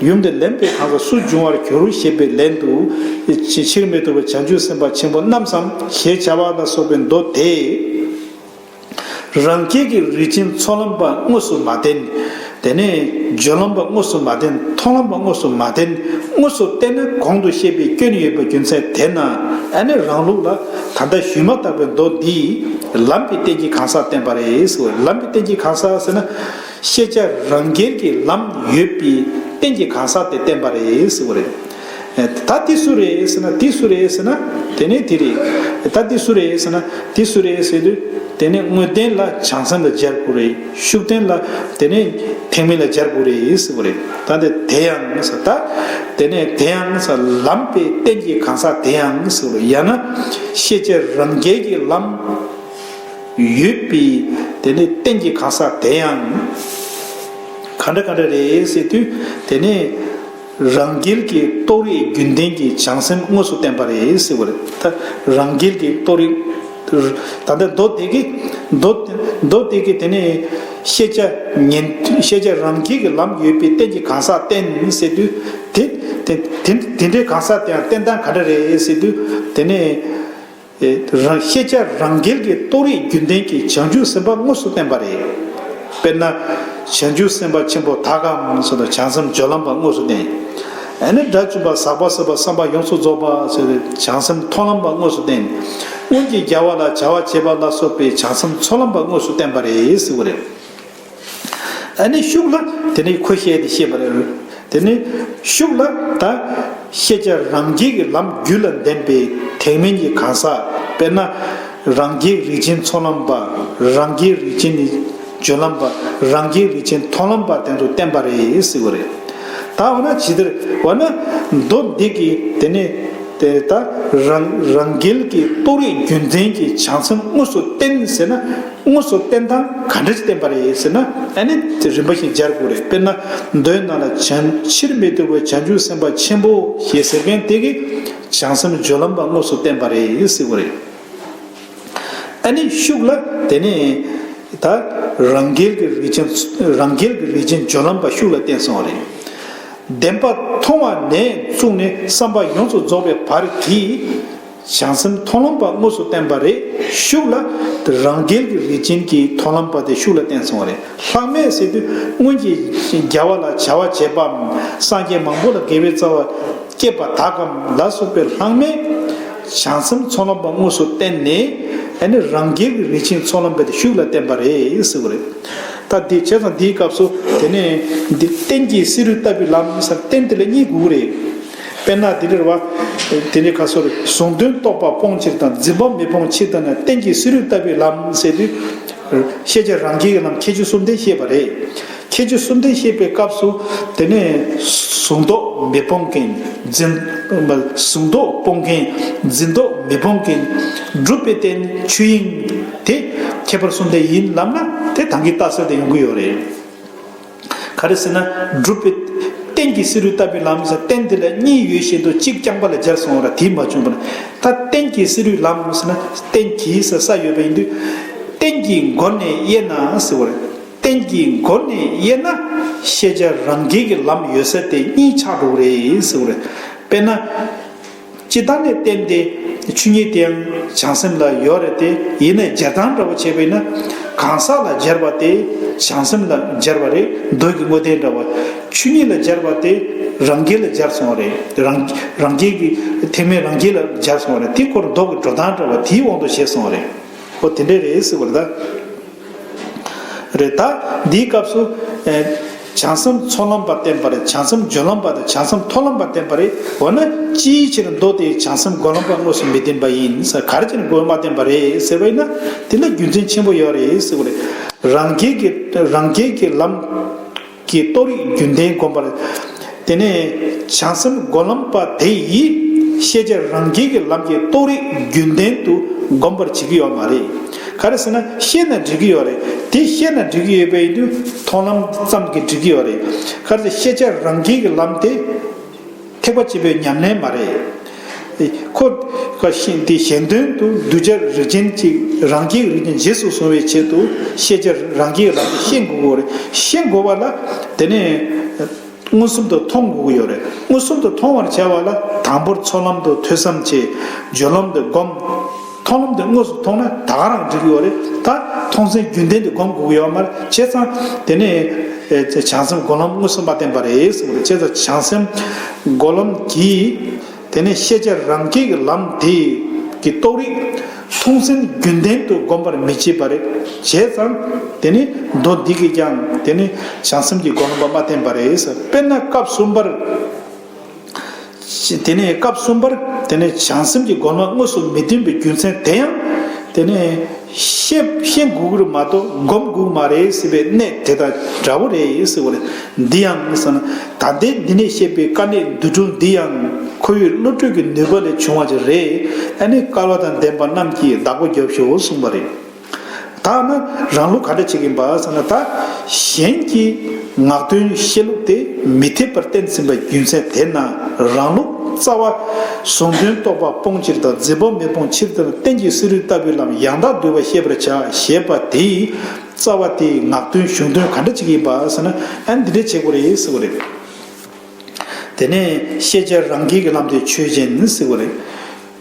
ཡུམ་འདི་ལེན་པའི་གང་ཟག་སུ་འབྱུང་བར་འགྱུར་ཞེས་པའི་ལན་དུ། ཕྱིར་མི་ལྡོག་པའི་བྱང་ཆུབ་སེམས་དཔའ་ཆེན་པོ་རྣམས་སམ་ཞེས་བྱ་བ་ལ་སོགས་པའི་མདོ་དེ། རང་རྒྱལ་གྱི་རིགས་ཅན་ཚོགས་ལམ་པ་དངོས་སུ་མ་བསྟན། དེ་ནས་སྦྱོར་ལམ་པ་དངོས་སུ་མ་བསྟན། མཐོང་ལམ་པ་དངོས་སུ་མ་བསྟན། དངོས་སུ་བསྟན་ན་གོང་དུ་བཤད་པའི་སྐྱོན་ཡོད་པའི་རྒྱུ་མཚན་དེས་ན། ཨ་ནི་རང་ལུགས་ལ་ད་ལྟ་ཞུས་མ་ཐག་པའི་མདོ་འདིས་ལམ་པའི་རྟེན་གྱི་གང་ཟག་བསྟན་པ་རེད་ཟེར། ལམ་པའི་རྟེན་གྱི་གང་ཟག་ཟེར་ན། ཤེས་བྱ་རང་རྒྱལ་གྱི་ལམ་ཡོད་པའི་རྟེན་གྱི་གང་ཟག་དེ་བསྟན་པ་རེད་ཟེར་བ་རེད། ད་དེ་སུ་རེད་ཟེར་ན། དེ་སུ་རེད་ཟེར་ན། དེ་ནི་དེ་རེད། ད་དེ་སུ་རེད་ཟེར་ན། དེ་སུ་རེད་ཟེར་དུས། དེ་ནི་དངོས་བསྟན་ལ་བྱང་སེམས་ལ་སྦྱར་དགོས་རེད། ཤུགས་བསྟན་ལ་དེ་ནི་ཐེག་དམན་ལ་སྦྱར་དགོས་རེད་ཟེར་བ་རེད། ད་དེ་དེ་ཡང་ཟེར། ད་དེ་ནི་དེ་ཡང་ཟེར། ལམ་པའི་རྟེན་གྱི་གང་ཟག་དེ་ཡང་ཟེར་བ་རེད། ཡང་ན་ཤེས་བྱ་རང་རྒྱལ་གྱི་ལམ་ཡོད་པའི་དེ་ནི་རྟེན་གྱི་གང་ཟག་དེ་ཡང་ག་འདྲ་ག་འདྲ་རེད་ཟེར་དུས། དེ་ནི་རང་རྒྱལ་གྱི་རྟོགས་རིགས་རྒྱུན་ལྡན་གྱི་བྱང་སེམས་དངོས་སུ་བསྟན་པ་རེད་ཟེར་བ་རེད། ད་རང་རྒྱལ་གྱི་རྟོགས་རིགས། ད་ལྟ་མདོ་སྡེ་དགེ། མདོ་མདོ་སྡེ་དགེ་དེ་ནི་ཤེས་བྱ་ཉན། ཤེས་བྱ་རང་རྒྱལ་གྱི་ལམ་ཡོད་པའི་རྟེན་གྱི་གང་ཟག་བསྟན་ཟེར་དུས། དེ་དེ་དེ་དེ་འདྲའི་གང་ཟག་དེ་ཡང་བསྟན་སྟངས་ག་འདྲ་རེད་ཟེར་དུས། དེ་ནི། རང་ཤེས་བྱ་རང་རྒྱལ་གྱི་རྟོགས་རིགས་རྒྱུན་ལྡན་གྱི་བྱང་ཆུབ་སེམས་དཔའ་དངོས་སུ་བསྟན་པ་རེད། དཔེར་ན། བྱང་ཆུབ་སེམས་དཔའ་ཆེན་པོ་དག་གམ་ཟེར་དུས་བྱང་སེམས་སྦྱོར་ལམ་པ་དངོས་སུ་བསྟན། ཨ་ནི་དགྲ་བཅོམ་པ་ཟག་པ་ཟད་པ་བསམ་པ་ཡོངས་སུ་རྫོགས་པ་ཟེར་དུས་བྱང་སེམས་མཐོང་ལམ་པ་དངོས་སུ་བསྟན། སྔོན་གྱི་རྒྱལ་བ་ལ་བྱ་བ་བྱེད་པ་ལ་སོགས་པའི་བྱང་སེམས་ཚོགས་ལམ་པ་དངོས་སུ་བསྟན་པ་རེད་ཟེར་བ་རེད། ཨ་ནི་ཤུགས་ལ་དེ་ནི་ཁོ་བཤད་དེ་བཤད་པ་རེད། དེ་ནི་ཤུགས་ལ་ད་ཤེས་བྱ་རང་རྒྱལ་གྱི་ལམ་རྒྱུད་ལ་ལྡན་པའི་ཐེག་དམན་གྱི་གང་ཟག། དཔེར་ན། རང་རྒྱལ་རིགས་ཅན་ཚོགས་ལམ་པ། རང་རྒྱལ་རིགས་ཅན་ནི་སྦྱོར་ལམ་པ། རང་རྒྱལ་རིགས་ཅན་མཐོང་ལམ་པ་དེ་ཚོ་བསྟན་པ་རེད་ཟེར་བ་རེད། ད་འོ་ན་ཇི་ལྟར་འོ་ན་མདོ་འདི་གི་དེ་ནི་དེ་ད་རང་རང་རྒྱལ་གྱི་རྟོགས་རིགས་རྒྱུན་ལྡན་གྱི་བྱང་སེམས་དངོས་སུ་བསྟན་ཟེར་ན། དངོས་སུ་བསྟན་སྟངས་ག་འདྲ་ཞིག་བསྟན་པ་རེད་ཟེར་ན། ཨ་ནི་དེ་རིམ་པ་བཞིན་སྦྱར་དགོས་རེད། དཔེར་ན། མདོའི་ནང་ལ་བྱང་ཕྱིར་མི་ལྡོག་པའི་བྱང་ཆུབ་སེམས་དཔའ་ཆེན་པོ་ཞེས་ཟེར་མཁན་དེ་གིས་བྱང་སེམས་སྦྱོར་ལམ་པ་དངོས་སུ་བསྟན་པ་རེད་ཟེར་བ་རེད། ཨ་ནི་ཤུགས་ལ་དེ་ནི་ད་རང་རྒྱལ་གྱི་རིགས་ཅན། རང་རྒྱལ་གྱི་རིགས་ཅན་སྦྱོར་ལམ་པ་ཤུགས་ལ་བསྟན་སོང་བ་རེད། བདེན་པ་མཐོང་བ་ནས་བཙུགས་ནས་བསམ་པ་ཡོངས་སུ་རྫོགས་པའི་བར་གྱི་བྱང་སེམས་མཐོང་ལམ་པ་དངོས་སུ་བསྟན་པ་རེད། ཤུགས་ལ་རང་རྒྱལ་གྱི་རིགས་ཅན་གྱི་མཐོང་ལམ་པ་དེ་ཤུགས་ལ་བསྟན་སོང་བ་རེད། ལྷག་མས་ཟེར་དུས་སྔོན་གྱི་རྒྱལ་བ་ལ་བྱ་བ་བྱེད་པའམ་སངས་རྒྱས་མང་པོ་ལ་དགེ་བའི་རྩ་བ་བསྐྱེད་པ་དག་གམ་ལ་སོགས་པའི་ལྷག་མས་བྱང་སེམས་ཚོགས་ལམ་པ་དངོས་སུ་བསྟན་ནས། ཨ་ནི་རང་རྒྱལ་གྱི་རིགས་ཅན་ཚོགས་ལམ་པ་དེ་ཤུགས་ལ་བསྟན་པ་རེད་ཟེར་བ་རེད། ད་འདི་བྱས་ཙང་འདིའི་སྐབས་སུ་དེ་ནས་འདི་རྟེན་གྱི་བསིལ་རུས་ལྟ་བུའི་ལམ་ཟེར། རྟེན་དེ་ལ་གཉིས་དགོས་རེད། དཔེར་ན་འདི་འདྲ་བ། དེ་ནས་ཁ་སོར་གཟུང་དོན་རྟོགས་པ་སྤོང་ཕྱིར་དང་། འཛིན་པ་མི་སྤོང་ཕྱིར་དང་ནི། རྟེན་གྱི་བསིལ་རུས་ལྟ་བུའི་ལམ་ཟེར་དུས། ཤེས་བྱ་རང་རྒྱལ་གྱི་ལམ་ཁྱད་ཆོས་གསུམ་ལྡན་བཤད་པ་རེད། ཁྱད་ཆོས་གསུམ་ལྡན་བཤད་པའི་སྐབས་སུ་དེ་ནས་གཟུང་རྟོག་མི་སྤོང་མཁན། འཛིན། གཟུང་རྟོག་སྤོང་མཁན། འཛིན་རྟོག་མི་སྤོང་མཁན། སྒྲུབ་པའི་རྟེན་ཆོས་དབྱིངས་དེ་ཁྱད་པར་གསུམ་ལྡན་ཡིན་ལབ་ན་དེ་ད་གིན་རྟགས་གསལ་དུ་ཡོང་གི་ཡོད་རེད། ག་རེ་ཟེར་ན། སྒྲུབ་པའི་རྟེན་གྱི་བསིལ་རུས་ལྟ་བུའི་ལམ་ཟེར། རྟེན་དེ་ལ་གཉིས་ཡོད་བཞིན་དུ་གཅིག་རྐྱང་པ་ལ་སྦྱར་སོང་བ་ར་དེ་མ་བྱུང་བར། ད་རྟེན་གྱི་བསིལ་རུས་ལམ་ཟེར་ན་རྟེན་གྱི་ས་ས་ཡོད་པ་ཡིན་དུས། རྟེན་གྱི་སྒོ་ནས་དབྱེ་ན་ཟེར་བ་རེད། རྟེན་གྱི་སྒོ་ནས་དབྱེ་ན་ཤེས་བྱ་རང་རྒྱལ་གྱི་ལམ་ཡོད་ས་དེ་གཉིས་ཆགས་འགྲོ་གི་རེད་ཟེར་བ་རེད། དཔེར་ན། སྤྱིར་བཏང་ནས་རྟེན་དེ་ཆོས་ཉིད་དེའང་བྱང་སེམས་ལ་ཡོད་རེད་དེ། ཡིན་ནའི་སྦྱར་སྟངས་འདྲ་པོ་བྱས་པ་ཡིན་ན། གང་ཟག་ལ་སྦྱར་བ་དེ་བྱང་སེམས་ལ་སྦྱར་བ་རེད། མདོ་གི་དངོས་བསྟན་འདྲ་བ། ཆོས་ཉིད་ལ་སྦྱར་བ་དེ་རང་རྒྱལ་ལ་སྦྱར་སོང་བ་རེད། རང་རང་རྒྱལ་གྱི་ཐེག་དམན་རང་རྒྱལ་ལ་སྦྱར་སོང་བ་རེད། དེ་སྐོར་མདོ་གི་འགྲོ་སྟངས་འདྲ་བ་དེའི་དབང་དུ་བྱས་སོང་བ་རེད། ཨོ་དེ་འདྲ་རེད་ཟེར་བ་རེད་ད། རེད་ད། འདིའི་སྐབས་སུ། ཨེ། བྱང་སེམས་ཚོགས་ལམ་པ་བསྟན་པ་རེད། བྱང་སེམས་སྦྱོར་ལམ་པ་དང་བྱང་སེམས་མཐོང་ལམ་པ་བསྟན་པ་རེད། འོ་ན་ཅིའི་ཕྱིར་མདོ་དེ་བྱང་སེམས་སྒོམ་ལམ་པ་དངོས་སུ་མི་བསྟན་པ་ཡིན་ཟེར། ག་རེ་བྱས་ནས་སྒོམ་ལམ་པ་བསྟན་པ་རེད་ཟེར་བ་ཡིན་ན། དེ་ལ་རྒྱུ་མཚན་ཆེན་པོ་ཡོད་རེད་ཟེར་བ་རེད། རང་རྒྱལ་གྱི་རང་རྒྱལ་གྱི་ལམ་གྱི་རྟོགས་རིགས་རྒྱུན་ལྡན་སྒོམ་པར། དེ་ནས་བྱང་སེམས་སྒོམ་ལམ་པ་དེ་ཡིས་ཤེས་བྱ་རང་རྒྱལ་གྱི་ལམ་གྱི་རྟོགས་རིགས་རྒྱུན་ལྡན་དུ་སྒོམ་པར་བྱེད་ཀྱི་ཡོད་མ་རེད། ག་རེ་ཟེར་ན་ཤེས་ན་འགྲིག་གི་ཡོད་རེད། དེ་ཤེས་ན་འགྲིག་གི་ཡོད་པ་ཡིན་དུས་མཐོང་ལམ་ཙམ་གྱིས་འགྲིག་གི་ཡོད་རེད། ག་རེ་ཟེར་ཤེས་བྱ་རང་རྒྱལ་གྱི་ལམ་དེ་ཐེག་པ་ཆེན་པོའི་ཉམས་ལེན་མ་རེད། ཁོ་ཁ་ཤེས་དེ་གཞན་དོན་དུ་གདུལ་བྱ་རིགས་ཅན་གཅིག་རང་རྒྱལ་རིགས་ཅན་རྗེས་སུ་བཟུང་བའི་ཆེད་དུ་ཤེས་བྱ་རང་རྒྱལ་གྱི་ལམ་དེ་ཤེས་དགོས་ཀྱི་ཡོད་རེད། ཤེས་དགོས་པ་ལ་དེ་ནས། མངོན་སུམ་དུ་མཐོང་དགོས་ཀྱི་ཡོད་རེད། མངོན་སུམ་དུ་མཐོང་བར་བྱ་བ་ལ་དང་པོར་ཚོགས་ལམ་དུ་ཐོས་བསམ་བྱེད། སྦྱོར་ལམ་དུ་སྒོམ། མཐོང་ལམ་དུ་དངོས་སུ་མཐོང་ན་ད་ག་རང་འགྲིག་གི་ཡོད་རེད། ད་མཐོང་ཚད་རྒྱུན་ལྡན་དུ་སྒོམ་དགོས་ཀྱི་ཡོད་མ་རེད། བྱས་ཙང་དེ་ནས་ཨེ་བྱང་སེམས་སྒོམ་ལམ་དངོས་སུ་མ་བསྟན་པ་རེད་གསུངས་པ་རེད། བྱས་ཙང་བྱང་སེམས་སྒོམ་ལམ་གྱིས་དེ་ནས་ཤེས་བྱ་རང་རྒྱལ་གྱི་ལམ་དེ་ གི་རྟོགས་རིགས་མཐོང་ཟིན་རྒྱུན་ལྡན་དུ་བསྒོམ་པར་མི་བྱེད་པ་རེད། བྱས་ཙང་དེ་ནི་མདོ་འདི་གིས་ཀྱང་དེ་ནི་བྱང་སེམས་ཀྱི་སྒོམ་པ་མ་བསྟན་པ་རེད། དཔེར་ན་སྐབས་གསུམ་པར། དེ་ནས་སྐབས་གསུམ་པར་དེ་ནས་བྱང་སེམས་ཀྱི་སྒོམ་པ་དངོས་སུ་མི་སྟོན་པའི་རྒྱུ་མཚན་དེ་ཡང་དེ་ནས་ཤེས་ཤེས་དགོས་ཀྱི་རེད་མ་གཏོགས་སྒོམ་དགོས་མ་རེད་ཟེར་བའི་གནད་དེ་དང་འདྲ་བོ་རེད་ཟེར་བ་རེད། འདི་ཡང་ཟེར་ན་ད་ལྟའི་འདི་ནས་བཤད་པའི་དཀའ་གནད་འདུ་འགྲུལ་འདི་ཡང་ཁོ་བོའི་བློ་གྲོས་ཀྱི་ནུས་པ་ལས་བྱུང་བ་ཅིག་རེད། ཨ་ནི་སྐལ་བ་དང་ལྡན་པ་རྣམས་ཀྱིས་བདག་པོ་རྒྱབ་ཤོག་གསུངས་པ་རེད། ད་ནི་རང་ལུགས་ག་འདྲ་བྱེད་ཀྱིན་པ་ཟེར་ན། ད་གཞན་གྱི་ངག་འདོན་བཤད་ལུགས་དེ་མི་འཐད་པར་བསྟན་ཟིན་པའི་རྒྱུ་མཚན་དེས་ན། རང་ལུགས་རྩ་བ་གཟུང་དོན་རྟོག་པ་སྤོང་ཕྱིར་དང་། འཛིན་པ་མི་སྤོང་ཕྱིར་དང་། རྟེན་གྱི་གསོ་རིག་ལྟ་བུའི་ལམ་ཡང་དག་བསྡུས་པ་ཤེས་པར་བྱ་ཞེས་པ་དེའི་རྩ་བ་དེའི་ངག་འདོན་གཞུང་འདོན་ག་འདྲ་བྱེད་ཀྱིན་པ་ཟེར་ན། ཨ་ནི་འདི་འདྲ་བྱེད་དགོས་རེད་ཟེར་བ་རེད། དེ་ནས་ཤེས་བྱ་རང་རྒྱལ་གྱི་ལམ་དེ་ཆོས་ཅན་ཟེར་བ་རེད།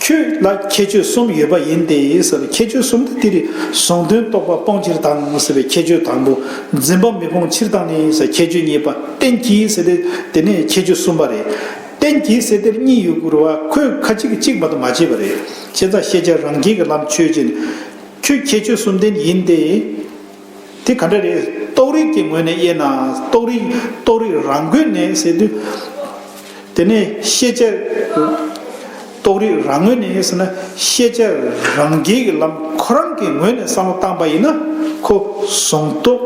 ཁྱོད་ལ་ཁྱད་ཆོས་གསུམ་ཡོད་པ་ཡིན་ཏེ་ཟེར། ཁྱད་ཆོས་གསུམ་དེ་དེ་རེད། གཟུང་དོན་རྟོག་པ་སྤོང་ཕྱིར་དང་ཟེར་བའི་ཁྱད་ཆོས་དང་པོ། འཛིན་པ་མི་སྤོང་ཕྱིར་དང་ནི་ཟེར་ཁྱད་ཆོས་གཉིས་པ། རྟེན་གྱིས་ཟེར་ཏེ་དེ་ནས་ཁྱད་ཆོས་གསུམ་པ་རེད། རྟེན་གྱིས་ཟེར་དེར་གཉིས་ཡོད་དགོས་རེད་བ། ཁོས་ཁ་ཅིག་གཅིག་མ་གཏོགས་མ་བྱས་པ་རེད། བྱས་ཙང་ཤེས་བྱ་རང་རྒྱལ་གྱི་ལམ་ཆོས་ཅན། ཁྱོད་ཁྱད་ཆོས་གསུམ་ལྡན་ཡིན་ཏེ། དེ་ག་འདྲ་རེད། རྟོགས་རིགས་ཀྱི་ངོས་ནས་དབྱེ་ན། རྟོགས་རིགས་རྟོགས་རིགས་རང་ངོས་ནས་ཟེར་དུས། དེ་ནས་ཤེས་བྱ། རྟོགས་རིགས་རང་ངོས་ནས་ཟེར་ན། ཤེས་བྱ་རང་རྒྱལ་གྱི་ལམ་ཁོ་རང་གི་ངོས་ནས་བསམ་བློ་བཏང་པ་ཡིན་ན། ཁོ་གཟུང་རྟོག་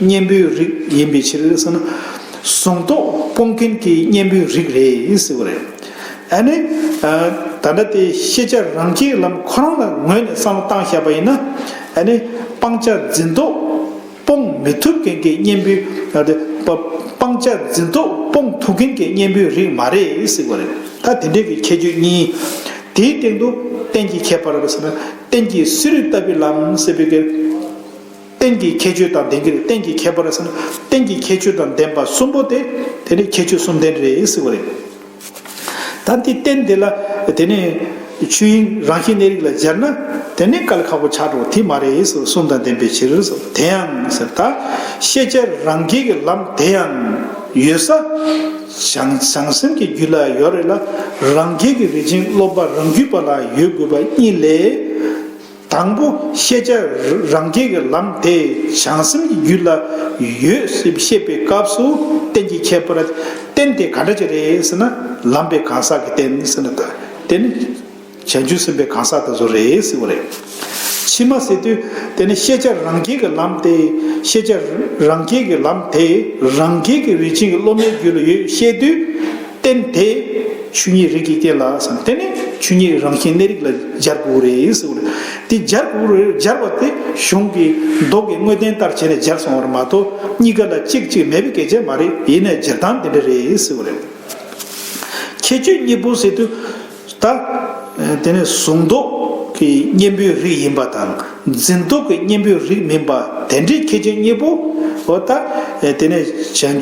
གཉེན་པོའི་རིགས་ཡིན་པའི་ཕྱིར་ཟེར་ན། གཟུང་རྟོག་སྤོང་མཁན་གྱི་གཉེན་པོའི་རིགས་རེད་ཟེར་བ་རེད། ཨ་ནི། ད་ལྟ་དེ་ཤེས་བྱ་རང་རྒྱལ་གྱི་ལམ་ཁོ་རང་ལ་ངོས་ནས་བསམ་བློ་བཏང་བཞག་པ་ཡིན་ན། ཨ་ནི། སྤང་བྱ་འཛིན་རྟོག་སྤོང་མི་ཐུབ་མཁན་གྱི་གཉེན་པོའི། ཨ་དེ། སྤང་བྱ་འཛིན་རྟོག་སྤོང་ཐུབ་མཁན་གྱི་གཉེན་པོའི་རིགས་མ་རེད་ཟེར་བ་རེད། ད་དེ་འདྲའི་གི་ཁྱད་ཆོས་གཉིས། དེའི་སྟེང་དུ་རྟེན་གྱི་ཁྱད་པར་ཟེར་ན། རྟེན་གྱི་གསོ་རིག་ལྟ་བུའི་ལམ་ཟེར་བའི་གི། རྟེན་གྱི་ཁྱད་ཆོས་དང་ལྡན་གྱི་རེད། རྟེན་གྱི་ཁྱད་པར་ཟེར་ན། རྟེན་གྱི་ཁྱད་ཆོས་དང་ལྡན་པ་གསུམ་པོ་དེ། དེ་ནི་ཁྱད་ཆོས་གསུམ་ལྡན་རེད་ཟེར་བ་རེད། ད་འདི་རྟེན་དེ་ལ་དེ་ནི་ཆོས་དབྱིངས་རང་བཞིན་གནས་རིགས་ལ་སྦྱར་ན། དེ་ནི་དཀའ་ལས་ཁག་པོ་ཆགས་འགྲོ། དེ་མ་རེད་ཟེར། གསུམ་དང་ལྡན་པའི་ཕྱིར་ཟེར། དེ་ཡང་ཟེར། ད་ཤེས་བྱ་རང་རྒྱལ་གྱི་ལམ་དེ་ཡང་ཡོད་ས་བྱང་བྱང་སེམས་ཀྱི་རྒྱུད་ལ་ཡོད་རེད་ལ། རང་རྒྱལ་གྱི་རིགས་ཅན་སློབ་པ་རང་རྒྱུད་པ་ལ་ཡོད་དགོས་པ་གཉིས་ལས། དང་པོ་ཤེས་བྱ་རང་རྒྱལ་གྱི་ལམ་དེ་བྱང་སེམས་ཀྱི་རྒྱུད་ལ་ཡོད་ཟེར་བཤད་པའི་སྐབས་སུ། རྟེན་གྱི་ཁྱད་པར། རྟེན་དེ་ག་འདྲ་ཅིག་རེད་ཟེར་ན། ལམ་པའི་གང་ཟག་གི་རྟེན་ཟེར་ན། ད་དེ་ནི་བྱང་ཆུབ་སེམས་དཔའི་གང་ཟག་དེ་ཚོ་རེད་ཟེར་བ་རེད། ཕྱི་མ་ཟེར་དུས་དེ་ནི་ཤེས་བྱ་རང་རྒྱལ་གྱི་ལམ་དེ། ཤེས་བྱ་རང་རྒྱལ་གྱི་ལམ་དེ་རང་རྒྱལ་གྱི་རིགས་ཅན་གྱི་སློབ་མའི་རྒྱུད་ལ་ཡོད་བཤད་དུས། རྟེན་དེ་ཆོས་ཉིད་རིགས་ཀྱི་རྟེན་ལ་ཟེར། དེ་ནི་ཆོས་ཉིད་རང་བཞིན་གནས་རིགས་ལ་སྦྱར་དགོས་རེད་ཟེར་བ་རེད། དེ་སྦྱར་དགོས་རེད། སྦྱར་བ་དེ་གཞུང་གི་མདོ་གི་དངོས་བསྟན་ལྟར་བྱས་ནས་སྦྱར་སོང་བ་རེད་མ་གཏོགས། གཉིས་ཀ་ལ་གཅིག་གཅིག་མེད་པའི་སྐད་ཆ་མ་རེད། ཡིན་ནའི་སྦྱར་སྟངས་དེ་འདྲ་རེད་ཟེར་བ་རེད། ཁྱད་ཆོས་གཉིས་པོ་ཟེར་དུས། ད་དེ་ནི་གཟུང་རྟོག་གི་གཉེན་པོའི་རིགས་ཡིན་པ་དང་། འཛིན་རྟོག་གི་གཉེན་པོའི་རིགས་མིན་པ། དེ་འདྲའི་ཁྱད་ཆོས་གཉིས་པོ། འོ་ད་དེ་ནི་བྱང་ཆུབ།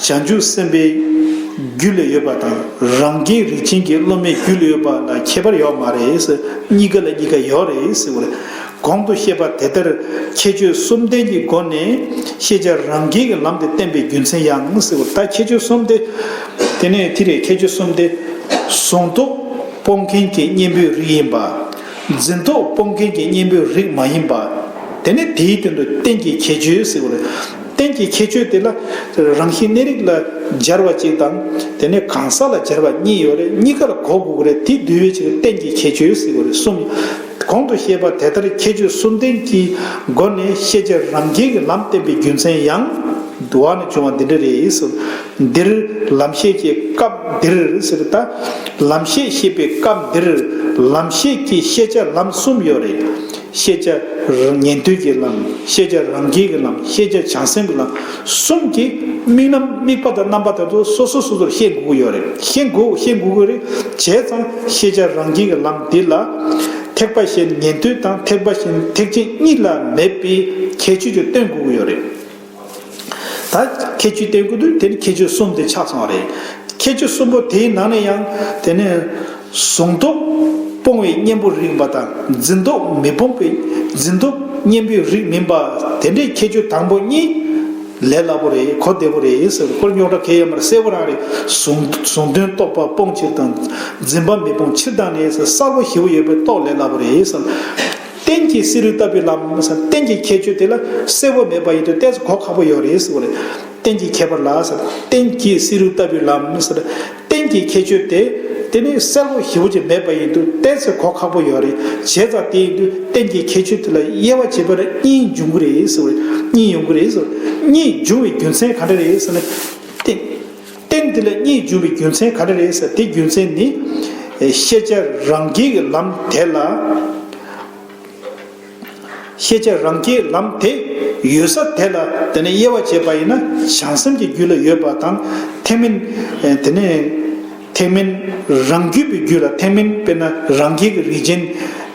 བྱང་ཆུབ་སེམས་དཔའི་རྒྱུད་ལ་ཡོད་པ་དང་། རང་རྒྱལ་རིགས་ཅན་གྱི་སློབ་མའི་རྒྱུད་ལ་ཡོད་པ་ལ་ཁྱད་པར་ཡོད་མ་རེད་ཟེར། གཉིས་ཀ་ལ་གཉིས་ཀ་ཡོད་རེད་ཟེར་བ་རེད། གོང་དུ་བཤད་པ་དེ་ལྟར་ཁྱད་ཆོས་གསུམ་ལྡན་གྱི་སྒོ་ནས་ཤེས་བྱ་རང་རྒྱལ་གྱི་ལམ་དེ་བསྟན་པའི་རྒྱུ་མཚན་ཡང་ཟེར་བ་རེད། ད་ཁྱད་ཆོས་གསུམ་དེ། དེ་ནས་དེ་རེད། ཁྱད་ཆོས་གསུམ་དེ། གཟུང་རྟོག་སྤོང་མཁན་གྱི་གཉེན་པོའི་རིགས་ཡིན་པ། འཛིན་རྟོག་སྤོང་མཁན་གྱི་གཉེན་པོའི་རིགས་མ་ཡིན་པ། དེ་ནི་དེའི་སྟེང་དུ་རྟེན་གྱི་ཁྱད་ཆོས་ཟེར་བ་རེད། རྟེན་གྱི་ཁྱད་ཆོས་དེ་ལ་རང་བཞིན་གནས་རིགས་ལ་སྦྱར་བ་གཅིག་དང་། དེ་ནས་གང་ཟག་ལ་སྦྱར་བ་གཉིས་ཡོད་རེད། གཉིས་ཀ་ལ་གོ་དགོས་ཀྱི་རེད། དེ་འདུལ་བའི་ཕྱིར་རྟེན་གྱི་ཁྱད་ཆོས་ཟེར་བ་རེད། གསུམ། གོང་དུ་བཤད་པ་དེ་ལྟར་ཁྱད་ཆོས་གསུམ་ལྡན་གྱི་སྒོ་ནས་ཤེས་བྱ་རང་རྒྱལ་གྱི་ལམ་བསྟན་པའི་རྒྱུ་མཚན་ཡང་། འདུལ་བ་ནས་བྱུང་བ་འདི་འདྲ་རེད་ཟེར། འདིར་ལམ་ཤེས་ཀྱི་སྐབས་འདིར་ཟེར། ད་ལམ་ཤེས་བཤད་པའི་སྐབས་འདིར་ལམ་ཤེས་ཀྱི་ཤེས་བྱ་ལམ་གསུམ་ཡོད་རེད། ཤེས་བྱ་ཉན་ཐོས་ཀྱི་ལམ། ཤེས་བྱ་རང་རྒྱལ་གྱི་ལམ། ཤེས་བྱ་བྱང་སེམས་ཀྱི་ལམ། གསུམ་གྱི་དམིགས་རྣམ་དམིགས་པ་དང་རྣམ་པ་དེ་ཚོ་སོ་སོ་སོ་སོར་ཤེས་དགོས་ཀྱི་ཡོད་རེད། ཤེས་དགོས་ཤེས་དགོས་ཀྱི་རེད། བྱས་ཙང་ཤེས་བྱ་རང་རྒྱལ་གྱི་ལམ་འདི་ལ་ཐེག་པ་གཞན་ཉན་ཐོས་དང་ཐེག་པ་གཞན་ཐེག་ཆེན་གཉིས་ལ་མེད་པའི་ཁྱད་ཆོས་ཅིག་སྟོན་དགོས་ཀྱི་ཡོད་རེད། ད་ཁྱད་ཆོས་བསྟན་དགོས་དུས་དེ་ནི་ཁྱད་ཆོས་གསུམ་དེ་ཆགས་སོང་བ་རེད། ཁྱད་ཆོས་གསུམ་པོ་དེའི་ནང་ནས་ཡང་དེ་ནི་གཟུང་རྟོག་སྤོང་བའི་གཉེན་པོ་རིགས་ཡིན་པ་དང་། འཛིན་རྟོག་མི་སྤོང་བའི་འཛིན་རྟོག་གཉེན་པོའི་རིགས་མིན་པ། དེ་འདྲའི་ཁྱད་ཆོས་དང་པོ་གཉིས་ ལས་སླ་པོ་རེད། གོ་བདེ་པོ་རེད་ཟེར། ཁོ་རྙོག་དྲ་གང་ཡང་མ་རེད། གསལ་པོ་རང་རེད། གཟུང་གཟུང་དོན་རྟོགས་པ་སྤོང་ཕྱིར་དང་། འཛིན་པ་མེད་སྤོང་ཕྱིར་དང་ནི་ཟེར། གསལ་པོ་ཞེ་པོ་ཡོད་པའི་རྟོགས་ལས་སླ་པོ་རེད་ཟེར། རྟེན་གྱི་བསེ་རུ་ལྟ་བུའི་ལམ་ཟེར། རྟེན་གྱི་ཁྱད་ཆོས་དེ་ལ་གསལ་པོ་མེད་པ་ཡིན་དུས་ཏོག་ཙམ་གོ་ཁག་པོ་ཡོད་རེད་ཟེར་བ་རེད། རྟེན་གྱི་ཁྱད་པར་ལ་ཟེར། རྟེན་གྱི་བསེ་རུ་ལྟ་བུའི་ལམ་ཟེར། རྟེན་གྱི་ཁྱད་ཆོས་དེ་དེ་ནི་གསལ་པོ་ཞེ་པོ་ཅིག་མེད་པ་ཡིན་དུས་ཏོག་ཙམ་གོ་ཁག་པོ་ཡོད་རེད། བྱས་ཙང་དེ་ཡིན་དུས་རྟེན་གྱི་ཁྱད་ཆོས་དེ་ལ་དབྱེ་བ་བྱེད་པར་གཉིས་འབྱུང་གི་རེད་ཟེར་བ་རེད། གཉིས་ཡོང་གི་རེད་ཟེར། གཉིས་འབྱུང་བའི་རྒྱུ་མཚན་ག་འདྲ་རེད་ཟེར་ན། རྟེན་རྟེན་དེ་ལ་གཉིས་འབྱུང་བའི་རྒྱུ་མཚན་ག་འདྲ་རེད་ཟེར། དེ་རྒྱུ་མཚན་ནི། ཤེས་བྱ་རང་རྒྱལ་གྱི་ལམ་དེ་ལ། ཤེས་བྱ་རང་རྒྱལ་ལམ་དེ་ཡོད་ས་དེ་ལ་དེ་ནས་དབྱེ་བ་བྱས་པ་ཡིན་ན། བྱང་སེམས་ཀྱི་རྒྱུད་ལ་ཡོད་པ་དང་། ཐེག་དམན། དེ་ནས་ཐེག་དམན་རང་རྒྱུད་པའི་རྒྱུད་ལ། ཐེག་དམན་དཔེར་ན་རང་རྒྱལ་གྱི་རིགས་ཅན།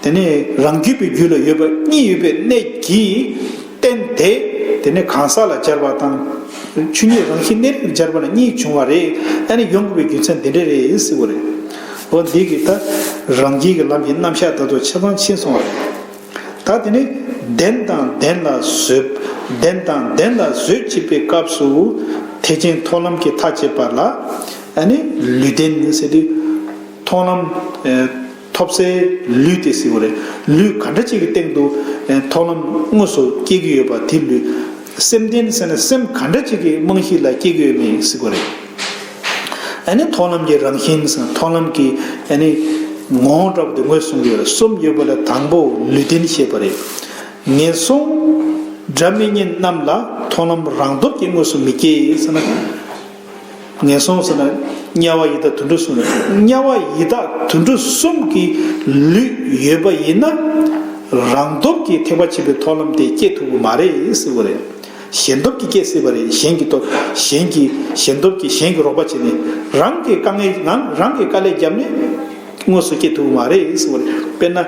དེ་ནས་རང་རྒྱུད་པའི་རྒྱུད་ལ་ཡོད་པ་གཉིས་ཡོད་པའི་གནད་ཀྱིས། རྟེན་དེ་དེ་ནས་གང་ཟག་ལ་སྦྱར་བ་དང་། ཆོས་ཉིད་རང་བཞིན་གནས་རིགས་ལ་སྦྱར་བ་ལ་གཉིས་བྱུང་བ་རེད། ཨ་ནི་ཡོང་དགོས་པའི་རྒྱུ་མཚན་འདི་འདྲ་རེད་ཟེར་བ་རེད། འོ་འདི་གི་ད་རང་རྒྱལ་གྱི་ལམ་གྱི་རྣམ་གཞག་ད་དུ་ཆ་ཚང་ཕྱིན་སོང་བ་རེད། ད་དེ་ནི་ལྡན་དང་ལྡན་ལ་བཟོད། ལྡན་དང་ལྡན་ལ་བཟོད་ཅེས་པའི་སྐབས་སུ། ཐེག་ཆེན་མཐོང་ལམ་གྱི་མཐའ་བཅད་པ་ལ། ཨ་ནི་ལུས་ལྡན་ཟེར་དུས། མཐོང་ལམ། ཨེ། ཐོབ་སའི་ལུས་དེ་ཟེར་བ་རེད། ལུས་ག་འདྲ་ཅིག་གི་སྟེང་དུ། ཨེ། མཐོང་ལམ་དངོས་སུ་སྐྱེ་གི་ཡོད་པ་དེ་ལུས། སེམས་ལྡན་ཟེར་ན་སེམས་ག་འདྲ་ཅིག་གི་རྨང་གཞི་ལ་སྐྱེ་གི་ཡོད་མེད་ཟེར་བ་རེད། ཨ་ནི་མཐོང་ལམ་གྱི་རང་བཞིན་ཟེར་ན་མཐོང་ལམ་གྱི་ཨ་ནི་ངོ་བོ་འདྲ་པོ་དེ་ངོས་བཟུང་གི་ཡོད་རེད། གསུམ་ཡོད་པ་ལ་དང་པོ་ལུས་ལྡན་ཞེས་པ་རེད། ངན་སོང་སྒྲ་མི་སྙན་རྣམས་ལ་མཐོང་ལམ་རང་སྟོབས་ཀྱིས་དངོས་སུ་མི་སྐྱེ་ཟེར་ན། ངན་སོང་ཟེར་ན་དམྱལ་བ་ཡི་དྭགས་དུད་འགྲོ་གསུམ་རེད། དམྱལ་བ་ཡི་དྭགས་དུད་འགྲོ་གསུམ་གྱི་ལུས་ཡོད་པ་ཡིན་ན། རང་སྟོབས་ཀྱིས་ཐེག་པ་ཆེན་པོའི་མཐོང་ལམ་དེ་སྐྱེ་ཐུབ་ཀྱི་མ་རེད་ཟེར་བ་རེད། གཞན་སྟོབས་ཀྱིས་སྐྱེ་སྲིད་པ་རེད། གཞན་གྱི་སྟོབས། གཞན་གྱི་གཞན་སྟོབས་ཀྱིས་གཞན་གྱི་རོགས་པ་བྱས་ནས། རང་གིས་དཀའ་ངལ་ངང་རང་གིས་དཀའ་ལས་བརྒྱབ་ནས་དངོས་སུ་སྐྱེ་ཐུབ་ཀྱི་མ་རེད་ཟེར་བ་རེད། དཔེར་ན།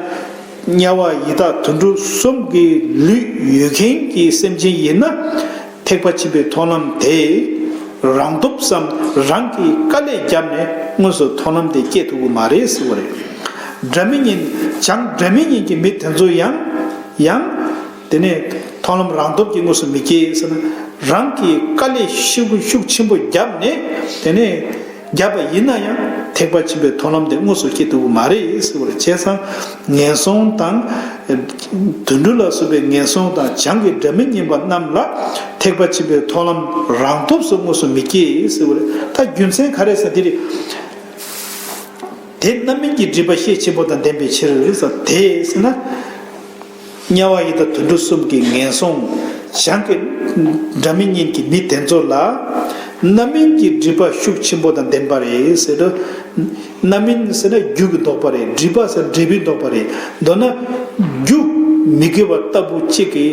དམྱལ་བ་ཡི་དྭགས་དུད་འགྲོ་གསུམ་གྱི་ལུས་ཡོད་མཁན་གྱི་སེམས་ཅན་ཡིན་ན། ཐེག་པ་ཆེན་པོའི་མཐོང་ལམ་དེ་རང་སྟོབས་སམ་རང་གིས་དཀའ་ལས་བརྒྱབ་ནས་དངོས་སུ་མཐོང་ལམ་དེ་སྐྱེ་ཐུབ་ཀྱི་མ་རེད་ཟེར་བ་རེད། སྒྲ་མི་སྙན། བྱང་སྒྲ་མི་སྙན་གྱི་མི་དེ་ཚོ་ཡང་ཡང་། དེ་ནས་མཐོང་ལམ་རང་སྟོབས་ཀྱིས་དངོས་སུ་མི་སྐྱེ་ཟེར་ན། རང་གིས་དཀའ་ལས་ཤུགས་ཤུགས་ཆེན་པོ་བརྒྱབ་ནས། དེ་ནས་བརྒྱབ་པ་ཡིན་ན་ཡང་ཐེག་པ་ཆེན་པོའི་མཐོང་ལམ་དེ་དངོས་སུ་སྐྱེ་ཐུབ་ཀྱི་མ་རེད་ཟེར་བ་རེད། བྱས་ཙང་ངན་སོང་དང་། དུད་འགྲོ་ལ་སོགས་པའི་ངན་སོང་དང་བྱང་གི་སྒྲ་མི་སྙན་པ་རྣམས་ལ་ཐེག་པ་ཆེན་པོའི་མཐོང་ལམ་རང་སྟོབས་སུ་དངོས་སུ་མི་སྐྱེ་ཟེར་བ་རེད། ད་རྒྱུ་མཚན་ག་རེ་ཟེར་དེ་རེད། དེ་རྣམ་སྨིན་གྱི་སྒྲིབ་པ་ཤས་ཆེན་པོ་དང་ལྡན་པའི་ཕྱིར་ཟེར། དེ་ཟེར་ན། དམྱལ་བ་ཡི་དྭགས་དུད་འགྲོ་གསུམ་གྱི་ངན་སོང་། བྱང་གི་སྒྲ་མི་སྙན་གྱི་མི་དེ་ཚོ་ལ། རྣམ་སྨིན་གྱི་སྒྲིབ་པ་ཤུགས་ཆེན་པོ་དང་ལྡན་པ་རེད་ཟེར་དུས། རྣམ་སྨིན་ཟེར་ན་རྒྱུ་གི་ལྡོག་པ་རེད། སྒྲིབ་པ་ཟེར་ན་འབྲས་བུའི་ལྡོག་པ་རེད། མདོར་ན་རྒྱུ་མི་དགེ་བ་ལྟ་བུ་གཅིག་གི་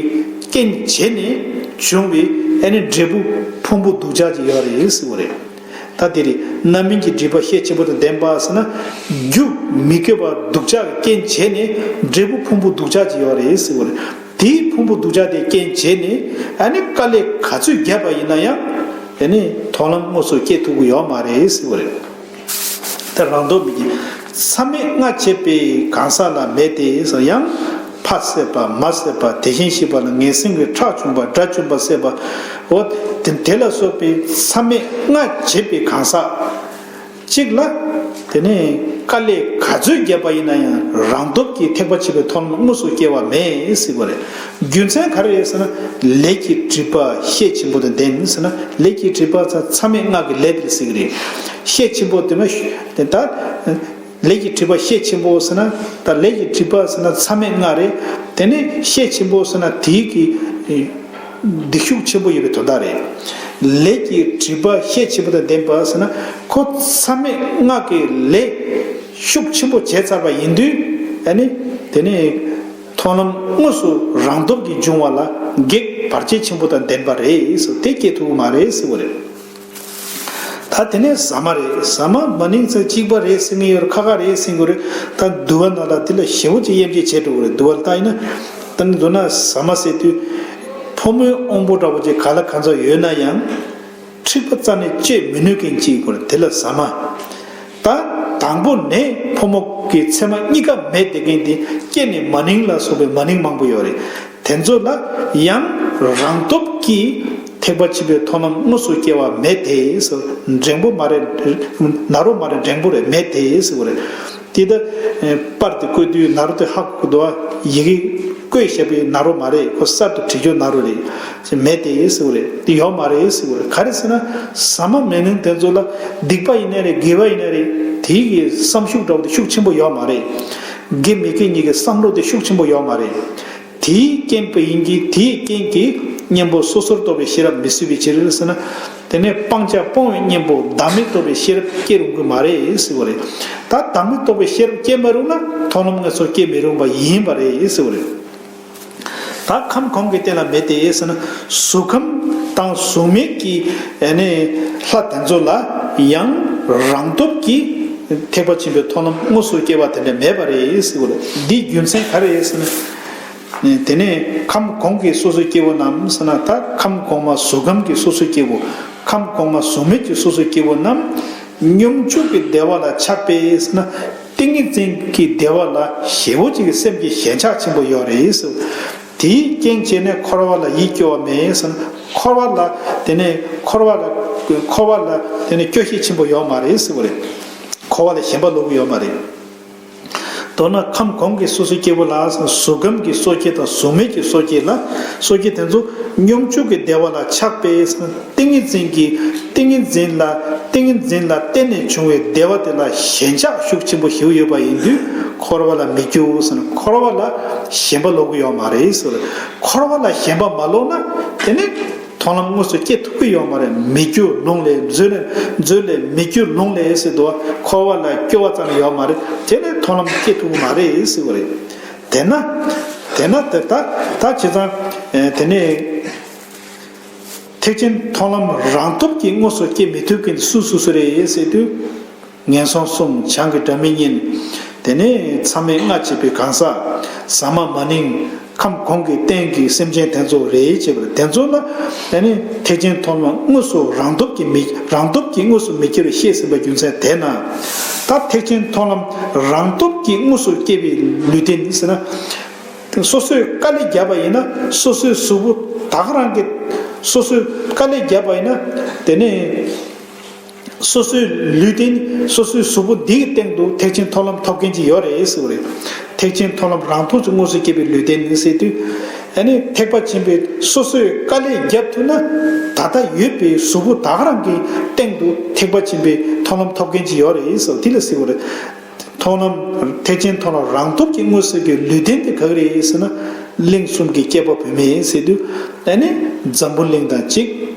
རྐྱེན་བྱས་ནས་བྱུང་བའི་ཨ་ནི་འབྲས་བུ་ཕུང་པོ་སྡུག་ཅག་ཅིག་ཡོད་རེད་ཟེར་བ་རེད། ད་དེ་རེད། རྣམ་སྨིན་གྱི་སྒྲིབ་པ་ཤས་ཆེན་པོ་དང་ལྡན་པ་ཟེར་ན། རྒྱུ་མི་དགེ་བ་སྡུག་ཅག་གི་རྐྱེན་བྱས་ནས་འབྲས་བུ་ཕུང་པོ་སྡུག་ཅག་ཅིག་ཡོད་རེད་ཟེར་བ་རེད། དེའི་ཕུང་པོ་སྡུག་ཅག་དེ་རྐྱེན་བྱས་ནས་ཨ་ནི་དཀའ་ལས་ག་ཚོད་བརྒྱབ་པ་ཡིན་ན་ཡང་ཨ་ནི་མཐོང་ལམ་དངོས་སུ་སྐྱེ་ཐུབ་ཀྱི་ཡོད་མ་རེད་ཟེར་བ་རེད། ད་རང་སྟོབས་མི་སྐྱེ། མཚམས་མེད་ལྔ་བྱེད་པའི་གང་ཟག་ལ་མེད་དེ་ཟེར། ཡང་ཕ་བསད་པ་མ་བསད་པ་དེ་བཞིན་གཤེགས་པ་ལ་ངན་སེམས་ཀྱི་ཁྲག་བྱུང་བ་དགྲ་བཅོམ་པ་བསད་པ། འོ་དེ་དེ་ལ་སོགས་པའི་མཚམས་མེད་ལྔ་བྱེད་པའི་གང་ཟག་གཅིག་ལ། དེ་ནས་དཀའ་ལས་ག་ཚོད་བརྒྱབ་པ་ཡིན་ན་ཡང་རང་སྟོབས་ཀྱིས་ཐེག་པ་ཆེན་པོའི་མཐོང་ལམ་དངོས་སུ་སྐྱེ་བ་མེད་ཟེར་བ་རེད། རྒྱུ་མཚན་ག་རེ་རེད་ཟེར་ན། ལས་ཀྱི་སྒྲིབ་པ་ཤས་ཆེན་པོ་དང་ལྡན་ཟེར་ན། ལས་ཀྱི་སྒྲིབ་པ་ཟེར་མཚམས་མེད་ལྔ་གི་ལས་དེ་ཟེར་གི་རེད། ཤས་ཆེན་པོ་དེ་མ་ད། ལས་ཀྱི་སྒྲིབ་པ་ཤས་ཆེན་པོ་ཟེར་ན། ད་ལས་ཀྱི་སྒྲིབ་པ་ཟེར་ན་མཚམས་མེད་ལྔ་རེད། དེ་ནས་ཤས་ཆེན་པོ་ཟེར་ན་དེའི་གི་སྡིག་ཤུགས་ཆེན་པོ་ཡོད་པའི་དོན་དག་རེད། ལས་ཀྱི་སྒྲིབ་པ་ཤས་ཆེན་པོ་དང་ལྡན་པ་ཟེར་ན། ཁོ་མཚམས་མེད་ལྔ་གི་ལས་ཤུགས་ཆེན་པོ་བྱས་ཚར་བ་ཡིན་དུས། ཨ་ནི་དེ་ནས་མཐོང་ལམ་དངོས་སུ་རང་སྟོབས་ཀྱིས་འབྱུང་བ་ལ་གེགས་བར་ཆད་ཆེན་པོ་དང་ལྡན་པ་རེད་ཟེར། དེ་སྐྱེ་ཐུབ་ཀྱི་མ་རེད་ཟེར་བ་རེད། ད་དེ་ནས་ཟ་མ་རེད། ཟ་མ་མ་ནིང་ཚེ་གཅིག་པ་རེད་ཟེར་མཁན་ཡོད་རེད། ཁ་ཁ་རེད་ཟེར་མཁན་རེད། ད་འདུལ་བ་ནང་ལ་དེ་ལ་ཞེ་པོ་ཅིག་དབྱེ་འབྱེད་བྱས་འགྲོ་གི་རེད། འདུལ་བ་ལ་ལྟ་ཡིན་ན། ད་ནི་མདོར་ན་ཟ་མ་ཟེར་དུས། ཕོ་མོའི་དབང་པོ་འདྲ་པོ་ཅིག་ག་ལ་གང་འཚམ་ཡོད་ན་ཡང་། འཁྲིག་པ་རྩ་ནས་སྤྱོད་མི་ནུས་མཁན་གཅིག་ཡོད་རེད། དེ་ལ་ཟ་མ། ད་དང་པོ་ནས་ཕོ་མོ་གི་མཚན་མ་གཉིས་ཀ་མེད་བསྡད་མཁན་དེ་སྐྱེས་ནས་མ་ནིང་ལ་སོགས་པའི་མ་ནིང་མང་པོ་ཡོད་རེད། དེ་ཚོ་ལ་ཡང་རང་སྟོབས་ཀྱིས་ ཐེག་པ་ཆེན་པོའི་མཐོང་ལམ་དངོས་སུ་སྐྱེ་བ་མེད་དེ་ཟེར། འགྲེང་བུ་མ་རེད། ནཱ་རོ་མ་རེད། འགྲེང་བུ་རེད། མེད་དེ་ཟེར་བ་རེད། དེ་ལྟར་པར་དེ་བཀོད་དུས་ནཱ་རོ་དེ་ཧ་གོ་འདུག་ཨ། ཡི་གེ་བཀོད་བཞག་པའི་ནཱ་རོ་མ་རེད། ཁོ་གསར་དུ་བྲིས་རྒྱུ་ནཱ་རོ་རེད། མེད་དེ་ཟེར་བ་རེད། དེ་ཡོད་མ་རེད་ཟེར་བ་རེད། ག་རེ་ཟེར་ན། ཟ་མ་མི་ནིང་དེ་ཚོ་ལ་སྡིག་པ་ཡིན་ན་རེད། དགེ་བ་ཡིན་ན་རེད། དེའི་གི་བསམ་ཤུགས་འདྲ་བོ་དེ་ཤུགས་ཆེན་པོ་ཡོད་མ་རེད། དགེ་མི་དགེ་གཉིས་ཀྱི་བསམ་བློ་དེ་ཤུགས་ཆེན་པོ་ཡོད་མ་རེད། དེའི་རྐྱེན་པ་ཡིན་གྱི། དེའི་རྐྱེན་གྱིས་གཉེན་པོ་སོ་སོར་རྟོག་པའི་ཤེས་རབ་མི་གསོས་པའི་ཕྱིར་ཟེར་ན། དེ་ནས་སྤང་བྱ་སྤོང་བའི་གཉེན་པོ་བདག་མེད་རྟོགས་པའི་ཤེས་རབ་སྐྱེ་རུང་གི་མ་རེད་ཟེར་བ་རེད། ད་བདག་མེད་རྟོགས་པའི་ཤེས་རབ་སྐྱེ་མ་རུང་ན་མཐོང་ལམ་དངོས་སུ་སྐྱེ་མི་རུང་བ་ཡིན་པ་རེད་ཟེར་བ་རེད། ད་ཁམས་གོང་གི་སྟེང་ལ་མེད་དེ་ཟེར་ན། གཟུགས་ཁམས་དང་གཟུགས་མེད་ཀྱི་ཨ་ནི་ལྷ་དེ་ཚོ་ལ་ཡང་རང་སྟོབས་ཀྱིས་ཐེག་པ་ཆེན་པོའི་མཐོང་ལམ་དངོས་སུ་སྐྱེ་བ་དེ་འདྲ་མེད་པ་རེད་ཟེར་བ་རེད། འདིའི་རྒྱུ་མཚན་ག་རེ་རེད་ཟེར་ན། དེ་ནས་ཁམས་གོང་གི་སོ་སོའི་སྐྱེ་བོ་རྣམས་ཟེར་ན། ད་ཁམས་གོང་མ་གཟུགས་ཁམས་ཀྱི་སོ་སོའི་སྐྱེ་བོ། ཁམས་གོང་མ་གཟུགས་མེད་ཀྱི་སོ་སོའི་སྐྱེ་བོ་རྣམས་སྙོམས་འཇུག་གི་བདེ་བ་ལ་ཆགས་པས་ཟེར་ན། ཏིང་ངེ་འཛིན་གྱི་བདེ་བ་ལ་ཞེ་བོ་ཅིག་གི་སེམས་ཀྱི་ཞེན་ཆགས་ཆེན་པོ་ཡོད་རེད་ཟེར། དེའི་རྐྱེན་བྱས་ནས་འཁོར་བ་ལ་ཡིད་སྐྱོ་བ་མེད་ཟེར་ན། འཁོར་བ་ལ་དེ་ནས་འཁོར་བ་ལ་འཁོར་བ་ལ་དེ་ནས་སྐྱོ་ཤས་ཆེན་པོ་ཡོད་མ་རེད་ཟེར་བ་རེད། འཁོར་བ་ལ་ཞེན་པ་ལོག་གི་ཡོད་མ་རེད། མདོར་ན་ཁམས་གོང་གི་སོ་སོའི་སྐྱེ་བོ་ལ་ཟེར་ན། གཟུགས་ཁམས་ཀྱི་སོ་སྐྱེ་དང་གཟུགས་མེད་ཀྱི་སོ་སྐྱེ་ལ། སོ་སྐྱེ་དེ་ཚོ་སྙོམས་འཇུག་གི་བདེ་བ་ལ་ཆགས་པས་ཟེར་ན། ཏིང་ངེ་འཛིན་གྱི་ཏིང་ངེ་འཛིན་ལ་ཏིང་ངེ་འཛིན་ལ་བརྟེན་ནས་བྱུང་བའི་བདེ་བ་དེ་ལ་ཞེན་ཆགས་ཤུགས་ཆེན་པོ་ཞིག་ཡོད་པ་ཡིན་དུས། འཁོར་བ་ལ་མི་སྐྱོ་ཟེར་ན། འཁོར་བ་ལ་ཞེན་པ་ལོག་གི་ཡོད་མ་རེད་ཟེར། འཁོར་བ་ལ་ཞེན་པ་མ་ལོག་ན། དེ་ནི་མཐོང་ལམ་དངོས་སུ་སྐྱེ་ཐུབ་ཀྱི་ཡོད་མ་རེད། མི་སྐྱོ་ལོང་ལས་མཛོད་ལས། མཛོད་ལས་མི་སྐྱོ་ལོང་ལས་ཟེར་འདུག་བ། འཁོར་བ་ལ་སྐྱོ་བ་ཙམ་ཡོད་མ་རེད། དེ་ནི་མཐོང་ལམ་སྐྱེ་ཐུབ་ཀྱི་མ་རེད་ཟེར་བ་རེད། དེས་ན། དེས་ན་དེ་ད་ད་བྱས་ཙང་། ཨེ། དེ་ནས་ཐེག་ཆེན་མཐོང་ལམ་རང་སྟོབས་ཀྱིས་དངོས་སུ་སྐྱེ་མི་ཐུབ་མཁན་སུ་སུ་སུ་རེད་ཟེར་དུས། ངན་སོང་གསུམ། བྱང་གི་སྒྲ་མི་སྙན། དེ་ནས་མཚམས་མེད་ལྔ་བྱས་པའི་གང་ཟག་ཟ་མ་མ་ནིང་། ཁམས་གོང་གི་སྟེང་གི་སེམས་ཅན་དེ་ཚོ་རེད་ཅེས་པ་རེད། དེ་ཚོ་ལ་དེ་ནི་ཐེག་ཆེན་མཐོང་ལམ་དངོས་སུ་རང་སྟོབས་ཀྱིས་མི། རང་སྟོབས་ཀྱིས་དངོས་སུ་མི་སྐྱེ་བའི་ཤེས་ཟིན་པ་རྒྱུ་མཚན་དེས་ན། ད་ཐེག་ཆེན་མཐོང་ལམ་རང་སྟོབས་ཀྱིས་དངོས་སུ་སྐྱེ་བའི་ལུས་རྟེན་ཟེར་ན། སོ་སོས་དཀའ་ལས་བརྒྱབ་པ་ཡིན་ན། སོ་སོའི་གཟུགས་པོ་ད་ག་རང་གི། སོ་སོས་དཀའ་ལས་བརྒྱབ་པ་ཡིན་ན། དེ་ནི། སོ་སོའི་ལུས་རྟེན། སོ་སོའི་གཟུགས་པོ་འདིའི་སྟེང་དུ་ཐེག་ཆེན་མཐོང་ལམ་ཐོབ་མཁན་ཅིག་ཡོད་རེད་ཟེར་བ་རེད། ཐེག་ཆེན་མཐོང་ལམ་རང་སྟོབས་ཀྱིས་དངོས་སུ་སྐྱེས་པའི་ལུས་རྟེན་ཟེར་དུས། ཨ་ནི་ཐེག་པ་ཆེན་པོས་སོ་སོས་དཀའ་ལས་བརྒྱབ་ཐུབ་ན། ད་ལྟ་ཡོད་པའི་གཟུགས་པོ་ད་ག་རང་གི་སྟེང་དུ་ཐེག་པ་ཆེན་པོའི་མཐོང་ལམ་ཐོབ་མཁན་ཅིག་ཡོད་རེད་ཟེར་བ་དེ་ལ་ཟེར་བ་རེད། མཐོང་ལམ། ཐེག་ཆེན་མཐོང་ལམ་རང་སྟོབས་ཀྱིས་དངོས་སུ་སྐྱེས་པའི་ལུས་རྟེན་དེ་ག་གི་རེད་ཟེར་ན། གླིང་གསུམ་གྱི་སྐྱེས་པ་བུད་མེད་ཟེར་དུས། ཨ་ནི་འཛམ་བུ་གླིང་དང་གཅིག་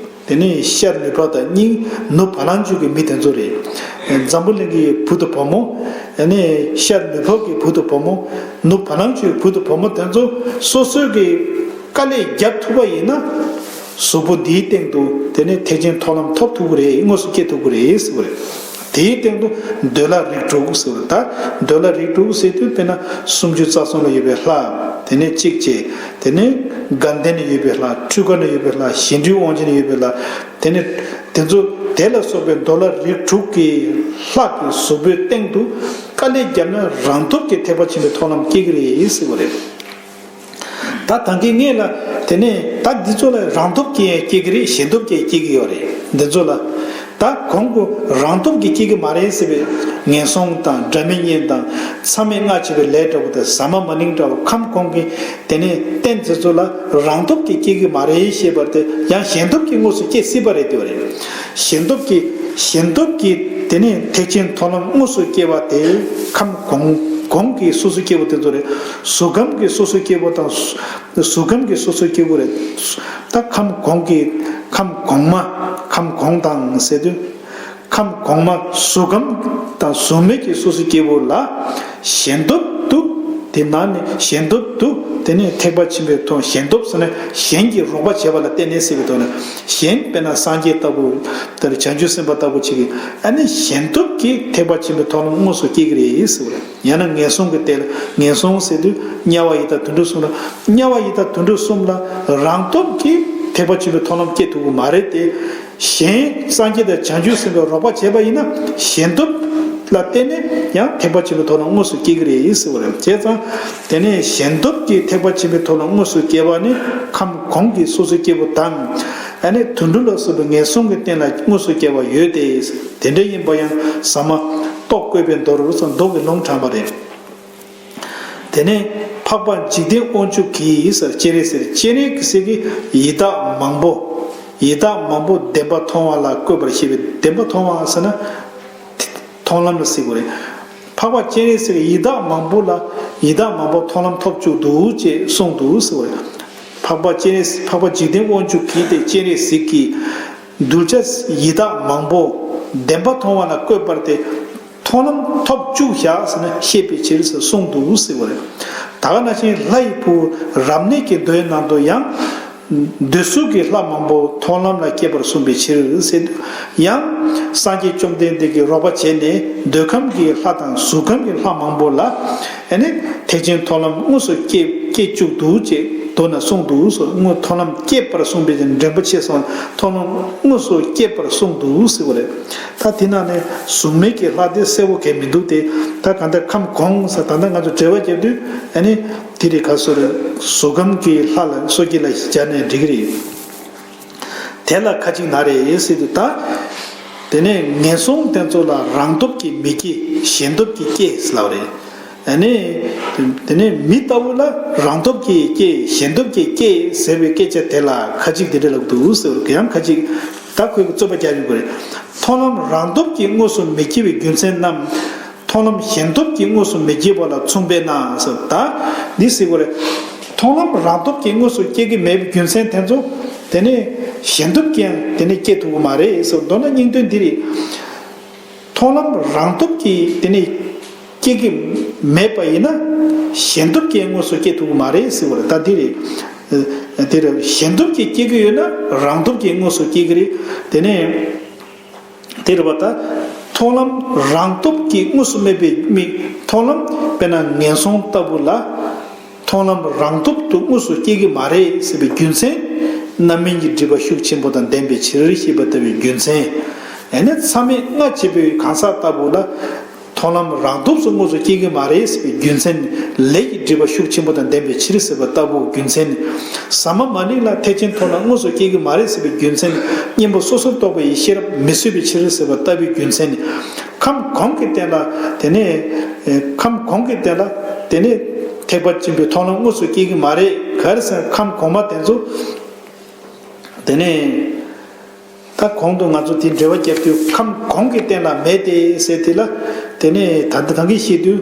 དེ་ནས་ཤར་ནུབ་ཕྱོགས་དང་གཉིས། ནུབ་བ་ལང་སྤྱོད་ཀྱི་མི་དེ་ཚོ་རེད། འཛམ་བུ་གླིང་གི་བུ་དང་བུ་མོ། ཨ་ནི་ཤར་ནུབ་ཕྱོགས་ཀྱི་བུ་དང་བུ་མོ། ནུབ་བ་ལང་སྤྱོད་ཀྱི་བུ་དང་བུ་མོ་དེ་ཚོ་སོ་སོའི་གི་དཀའ་ལས་བརྒྱབ་ཐུབ་པ་ཡིན་ན། གཟུགས་པོ་འདིའི་སྟེང་དུ་དེ་ནས་ཐེག་ཆེན་མཐོང་ལམ་ཐོབ་ཐུབ་ཀྱི་རེད། དངོས་སུ་སྐྱེ་ཐུབ་ཀྱི་རེད་ཟེར་བ་རེད། དེའི་སྟེང་དུ་འདོད་ལྷ་རིགས་དྲུག་ཟེར་བ་རེད། ད་འདོད་ལྷ་རིགས་དྲུག་ཟེར་དུས་དཔེར་ན་སུམ་ཅུ་རྩ་གསུམ་ལ་ཡོད་པའི་ལྷ། དེ་ནས་གཅིག་བྱས། དེ་ནས་དགའ་ལྡན་ལ་ཡོད་པའི་ལྷ། འཕྲུལ་དགའ་ལ་ཡོད་པའི་ལྷ། གཞན་འཕྲུལ་དབང་ཆེན་ལ་ཡོད་པའི་ལྷ། དེ་ནས་དེ་ཚོ་དེ་ལ་སོགས་པའི་འདོད་ལྷ་རིགས་དྲུག་གི་ལྷ་གི་གཟུགས་པོའི་སྟེང་དུ་དཀའ་ལས་བརྒྱབ་ན་རང་སྟོབས་ཀྱིས་ཐེག་པ་ཆེན་པོའི་མཐོང་ལམ་སྐྱེ་གི་རེད་ཟེར་བ་རེད། ད་ད་གིན་ངས་ལ། དེ་ནས་ད་འདི་ཚོ་ལ་རང་སྟོབས་ཀྱིས་སྐྱེ་གི་རེད། གཞན་སྟོབས་ཀྱིས་སྐྱེ་གི་ཡོད་རེད། འདི་ཚོ་ལ། ད་གོང་གི་རང་སྟོབས་ཀྱིས་སྐྱེ་གི་མ་རེད་ཟེར་བའི་ངན་སོང་དང་སྒྲ་མི་སྙན་དང་མཚམས་མེད་ལྔ་བྱས་པའི་ལས་འདྲ་བོ་དང་ཟ་མ་མ་ནིང་འདྲ་བོ། ཁམས་གོང་གི་དེ་ནས་རྟེན་དེ་ཚོ་ལ་རང་སྟོབས་ཀྱིས་སྐྱེ་གི་མ་རེད་ཞེས་པ་དེ་ཡང་གཞན་སྟོབས་ཀྱིས་དངོས་སུ་སྐྱེ་སྲིད་པ་རེད་དེ་བ་རེད། གཞན་སྟོབས་ཀྱིས་གཞན་སྟོབས་ཀྱིས་དེ་ནས་ཐེག་ཆེན་མཐོང་ལམ་དངོས་སུ་སྐྱེ་བ་དེ་ཁམས་གོང་གོང་གི་སོ་སོའི་སྐྱེ་བོ་དེ་ཚོ་རེད། གཟུགས་ཁམས་ཀྱི་སོ་སོའི་སྐྱེ་བོ་དང་། གཟུགས་ཁམས་ཀྱི་སོ་སོའི་སྐྱེ་བོ་རེད། ད་ཁམས་གོང་གི་ཁམས་གོང་མ། ཁམས་གོང་དང་ཟེར་དུས། ཁམས་གོང་མ་གཟུགས་ཁམས་དང་གཟུགས་མེད་ཀྱི་སོ་སོའི་སྐྱེ་བོ་ལ་གཞན་སྟོབས་དུ། དེ་ནང་ནས་གཞན་སྟོབས་དུ། དེ་ནས་ཐེག་པ་ཆེན་པོའི་ཐོག་གཞན་སྟོབས་ཟེར་ན་གཞན་གྱིས་རོགས་པ་བྱས་པ་ལ་བརྟེན་ནས་ཟེར་བའི་དོན་ནི། གཞན་དཔེར་ན་སངས་རྒྱས་ལྟ་བུ། དེ་ལ་བྱང་ཆུབ་སེམས་དཔའ་ལྟ་བུ་ཅིག་གིས། ཨ་ནི་གཞན་སྟོབས་ཀྱིས་ཐེག་པ་ཆེན་པོའི་མཐོང་ལམ་དངོས་སུ་སྐྱེ་གི་རེད་ཟེར་བ་རེད། ཡང་ན་ངན་སོང་གི་དེ་ལ། ངན་སོང་ཟེར་དུས་དམྱལ་བ་ཡི་དྭགས་དུད་འགྲོ་གསུམ་ལ། དམྱལ་བ་ཡི་དྭགས་དུད་འགྲོ་གསུམ་ལ་རང་སྟོབས་ཀྱིས་ཐེག་པ་ཆེན་པོའི་མཐོང་ལམ་སྐྱེ་ཐུབ་ཀྱི་མ་རེད་དེ། གཞན་སངས་རྒྱས་དང་བྱང་ཆུབ་སེམས་དཔའི་རོགས་པ་བྱས་པ་ཡིན་ན་གཞན་སྟོབས་ལ་བརྟེན་ནས་ཡང་ཐེག་པ་ཆེན་པོའི་མཐོང་ལམ་དངོས་སུ་སྐྱེ་གི་རེད་ཟེར་བ་རེད། བྱས་ཙང་དེ་ནས་གཞན་སྟོབས་ཀྱིས་ཐེག་པ་ཆེན་པོའི་མཐོང་ལམ་དངོས་སུ་སྐྱེ་བ་ནི་ཁམས་གོང་གི་སོ་སོའི་སྐྱེ་བོ་དང་། ཨ་ནི་དུད་འགྲོ་ལ་སོགས་པའི་ངན་སོང་གི་རྟེན་ལ་དངོས་སུ་སྐྱེ་བ་ཡོད་དེ། དེ་འདྲ་ཡིན་པ་ཡང་ཟ་མ་ལྟོགས་བཀོད་པའི་མདོ་རུ་སོགས་མདོ་གི་ལུང་དྲངས་པ་རེད། དེ་ནས་འཕགས་པ་འཇིག་རྟེན་དབང་ཕྱུག་གིས་ཟེར། སྤྱན་རས་གཟིགས། སྤྱན་རས་གཟིགས་ཀྱིས་ཡི་དྭགས་མང་པོ། ཡི་དྭགས་མང་པོ་བདེན་པ་མཐོང་བ་ལ་བཀོད་པར་བྱེད་པའི། བདེན་པ་མཐོང་བ་ཟེར་ན། མཐོང་ལམ་ལ་ཟེར་དགོས་རེད། འཕགས་པ་སྤྱན་རས་གཟིགས་ཀྱིས་ཡི་དྭགས་མང་པོ་ལ། ཡི་དྭགས་མང་པོ་མཐོང་ལམ་ཐོབ་བཅུག་འདུག་ཅེས་གསུངས་འདུག་ཟེར་བ་རེད། འཕགས་པ་སྤྱན་རས། འཕགས་པ་འཇིག་རྟེན་དབང་ཕྱུག་གིས་ཏེ་སྤྱན་རས་གཟིགས་ཀྱིས་གདུལ་བྱ་ཡི་དྭགས་མང་པོ་བདེན་པ་མཐོང་བ་ལ་བཀོད་པར་ཏེ། མཐོང་ལམ་ཐོབ་བཅུག་བཞག་ཟེར་ན་ཤེས་པའི་ཕྱིར་ཟེར་གསུངས་འདུག་ཟེར་བ་རེད། ད་ག་ནང་བཞིན་ལྷ་ཡི་བུ་རབ་གནས་ཀྱི་མདོའི་ནང་དུ་ཡང་། འདོད་གསུམ་གྱི་ལྷ་མང་པོ་མཐོང་ལམ་ལ་སྐྱེས་པར་གསུངས་པའི་ཕྱིར་ཟེར། ཡང་སངས་རྒྱས་བཅོམ་ལྡན་འདས་ཀྱིས་རོགས་པ་བྱས་ནས་འདོད་ཁམས་ཀྱི་ལྷ་དང་གཟུགས་ཁམས་ཀྱི་ལྷ་མང་པོ་ལ། ཨ་ནི་ཐེག་ཆེན་མཐོང་ལམ་དངོས་སུ་སྐྱེ་སྐྱེ་བཅུག་འདུག་ཅེས་མདོ་ན་གསུངས་འདུག་ཟེར། དངོས་མཐོང་ལམ་སྐྱེས་པར་གསུངས་པའི་འགྲེལ་པ་ཆེ་སོང་། མཐོང་ལམ་དངོས་སུ་སྐྱེས་པར་གསུངས་འདུག་ཟེར་བ་རེད། ད་དེ་ནང་ནས་གཟུགས་མེད་ཀྱི་ལྷ་དེ་གསལ་པོ་གང་མི་འདུག་སྟེ། ད་གང་ལྟར་ཁམས་གོང་ཟེར། ད་ལྟ་ང་ཚོ་འགྲེལ་པ་རྒྱབ་དུས་ཨ་ནི། དེ་རེད། ག་སོ་རེད། གཟུགས་ཁམས་ཀྱི་ལྷ་ལ་སོ་སྐྱེ་ལ་སྦྱར་ནས་འགྲིག་གི་རེད། དེ་ལ་ཁ་ཅིག་ན་རེ་ཟེར་དུས་ད། དེ་ནས་ངན་སོང་དེ་ཚོ་ལ་རང་སྟོབས་ཀྱིས་མི་སྐྱེ། གཞན་སྟོབས་ཀྱིས་སྐྱེ་ཟེར་ལབ་རེད། ཨ་ནི། དེ་ནས་མི་ལྟ་བུ་ལ་རང་སྟོབས་ཀྱིས་སྐྱེ། གཞན་སྟོབས་ཀྱིས་སྐྱེ་ཟེར་བའི་སྐད་ཆ་དེ་ལ་ཁ་ཅིག་དེ་འདྲ་ལབ་འདུག་ཟེར། ཡང་ཁ་ཅིག་ད་ཁོས་རྩོད་པ་རྒྱག་ཡོང་གི་རེད། མཐོང་ལམ་རང་སྟོབས་ཀྱིས་དངོས་སུ་མི་སྐྱེ་བའི་རྒྱུ་མཚན་རྣམས། མཐོང་ལམ་གཞན་སྟོབས་ཀྱིས་དངོས་སུ་མི་སྐྱེ་བ་ལ་མཚུངས་པས་ན་ཟེར། ད་འདི་ཟེར་དགོས་རེད། མཐོང་ལམ་རང་སྟོབས་ཀྱིས་དངོས་སུ་སྐྱེ་གི་མེད་པའི་རྒྱུ་མཚན་དེ་ཚོ། དེ་ནས་གཞན་སྟོབས་ཀྱིས་ཡང་དེ་ནས་སྐྱེ་ཐུབ་ཀྱི་མ་རེད་ཟེར། མདོར་ན་སྙིང་དོན་འདི་རེད། མཐོང་ལམ་རང་སྟོབས་ཀྱིས་དེ་ནས་སྐྱེ་གི་མེད་པ་ཡིན་ན། གཞན་སྟོབས་ཀྱིས་དངོས་སུ་སྐྱེ་ཐུབ་ཀྱི་མ་རེད་ཟེར་བ་རེད། ད་འདི་རེད། དེ་རེད། གཞན་སྟོབས་ཀྱིས་སྐྱེ་གི་ཡོད་ན་རང་སྟོབས་ཀྱིས་དངོས་སུ་སྐྱེ་གི་རེད། དེ་ནས། དེ་རེད་པ། ད་མཐོང་ལམ་རང་སྟོབས་ཀྱིས་དངོས་སུ་མེད་པའི་མི། མཐོང་ལམ་དཔེར་ན་ངན་སོང་ལྟ་བུ་ལ། མཐོང་ལམ་རང་སྟོབས་དུ་དངོས་སུ་སྐྱེ་གི་མ་རེད་ཟེར་བའི་རྒྱུ་མཚན། རྣམ་སྨིན་གྱི་སྒྲིབ་པ་ཤུགས་ཆེན་པོ་དང་ལྡན་པའི་ཕྱིར་ཞེས་པ་ལྟ་བུའི་རྒྱུ་མཚན། ཡང་ན་མཚམས་མེད་ལྔ་བྱེད་པའི་གང་ཟག་ལྟ་བུ་ལ། མཐོང་ལམ་རང་སྟོབས་སུ་དངོས་སུ་སྐྱེ་གི་མ་རེད་ཟེར་བའི་རྒྱུ་མཚན། ལས་ཀྱི་སྒྲིབ་པ་ཤུགས་ཆེན་པོ་དང་ལྡན་པའི་ཕྱིར་ཟེར་བ་ལྟ་བུའི་རྒྱུ་མཚན། ཟ་མ་མ་ནིང་ལ་ཐེག་ཆེན་མཐོང་ལམ་དངོས་སུ་སྐྱེ་གི་མ་རེད་ཟེར་བའི་རྒྱུ་མཚན། གཉེན་པོ་སོ་སོར་རྟོག་པ་ཡི་ཤེས་རབ་མི་བཟོད་པའི་ཕྱིར་ཟེར་བ་ལྟ་བུའི་རྒྱུ་མཚན། ཁམས་གོང་གི་རྟེན་ལ། དེ་ནས་ཁམས་གོང་གི་རྟེན་ལ། དེ་ནས་ཐེག་པ་ཆེན་པོའི་མཐོང་ལམ་དངོས་སུ་སྐྱེ་གི་མ་རེད། ག་རེ་ཟེར་ན་ཁམས་གོང་མ་དེ་ཚོ། དེ་ནས་ད་གོང་དུ་ང་ཚོ་དེ་འགྲེལ་པ་བརྒྱབ་དུས་ཁམས་གོང་གི་རྟེན་ལ་མེད་དེ་ཟེར་དེ་ལ། དེ་ནས་ད་ལྟ་གང་གིས་ཤེས་དུས།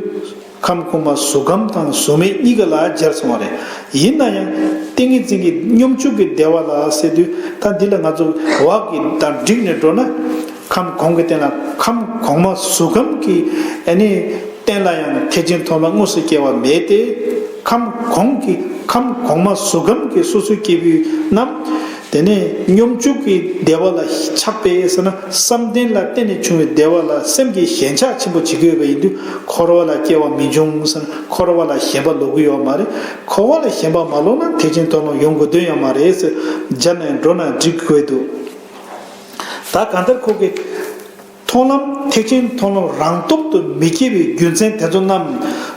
ཁམས་གོང་མ་གཟུགས་ཁམས་དང་གཟུགས་མེད་གཉིས་ཀ་ལ་སྦྱར་སོང་བ་རེད། ཡིན་ན་ཡང་ཏིང་ངེ་འཛིན་གྱི་སྙོམས་འཇུག་གི་བདེ་བ་ལ་ཟེར་དུས། ད་འདི་ལ་ང་ཚོ་བག་གི་དང་བསྒྲིགས་ནས་འགྲོ་ན། ཁམས་གོང་གི་རྟེན་ལ། ཁམས་གོང་མ་གཟུགས་ཁམས་ཀྱི་ཨ་ནི་རྟེན་ལ་ཡང་ཐེག་ཆེན་མཐོང་ལམ་དངོས་སུ་སྐྱེ་བ་མེད་དེ། ཁམས་གོང་གི། ཁམས་གོང་མ་གཟུགས་ཁམས་ཀྱི་སོ་སོའི་སྐྱེས་བུ་རྣམས། དེ་ནས་སྙོམས་འཇུག་གི་བདེ་བ་ལ་ཆགས་པས་ཟེར་ན། བསམ་གཏན་ལ་བརྟེན་ནས་བྱུང་བའི་བདེ་བ་ལ་སེམས་ཀྱིས་ཞེན་ཆགས་ཆེན་པོ་བྱེད་ཀྱི་ཡོད་པ་ཡིན་དུས། འཁོར་བ་ལ་སྐྱེ་བ་མི་འབྱུང་ཟེར་ན། འཁོར་བ་ལ་ཞེན་པ་ལོག་གི་ཡོད་མ་རེད། འཁོར་བ་ལ་ཞེན་པ་མ་ལོག་ན་ཐེག་ཆེན་མཐོང་ལམ་ཡོང་དགོས་དོན་ཡང་མ་རེད་ཟེར། སྦྱར་ནས་འགྲོ་ན་འགྲིག་དགོས་འདུག་ད་གང་ལྟར་ཁོ་གི། མཐོང་ལམ། ཐེག་ཆེན་མཐོང་ལམ་རང་སྟོབས་སུ་མི་སྐྱེ་བའི་རྒྱུ་མཚན་དེ་ཚོ་རྣམས།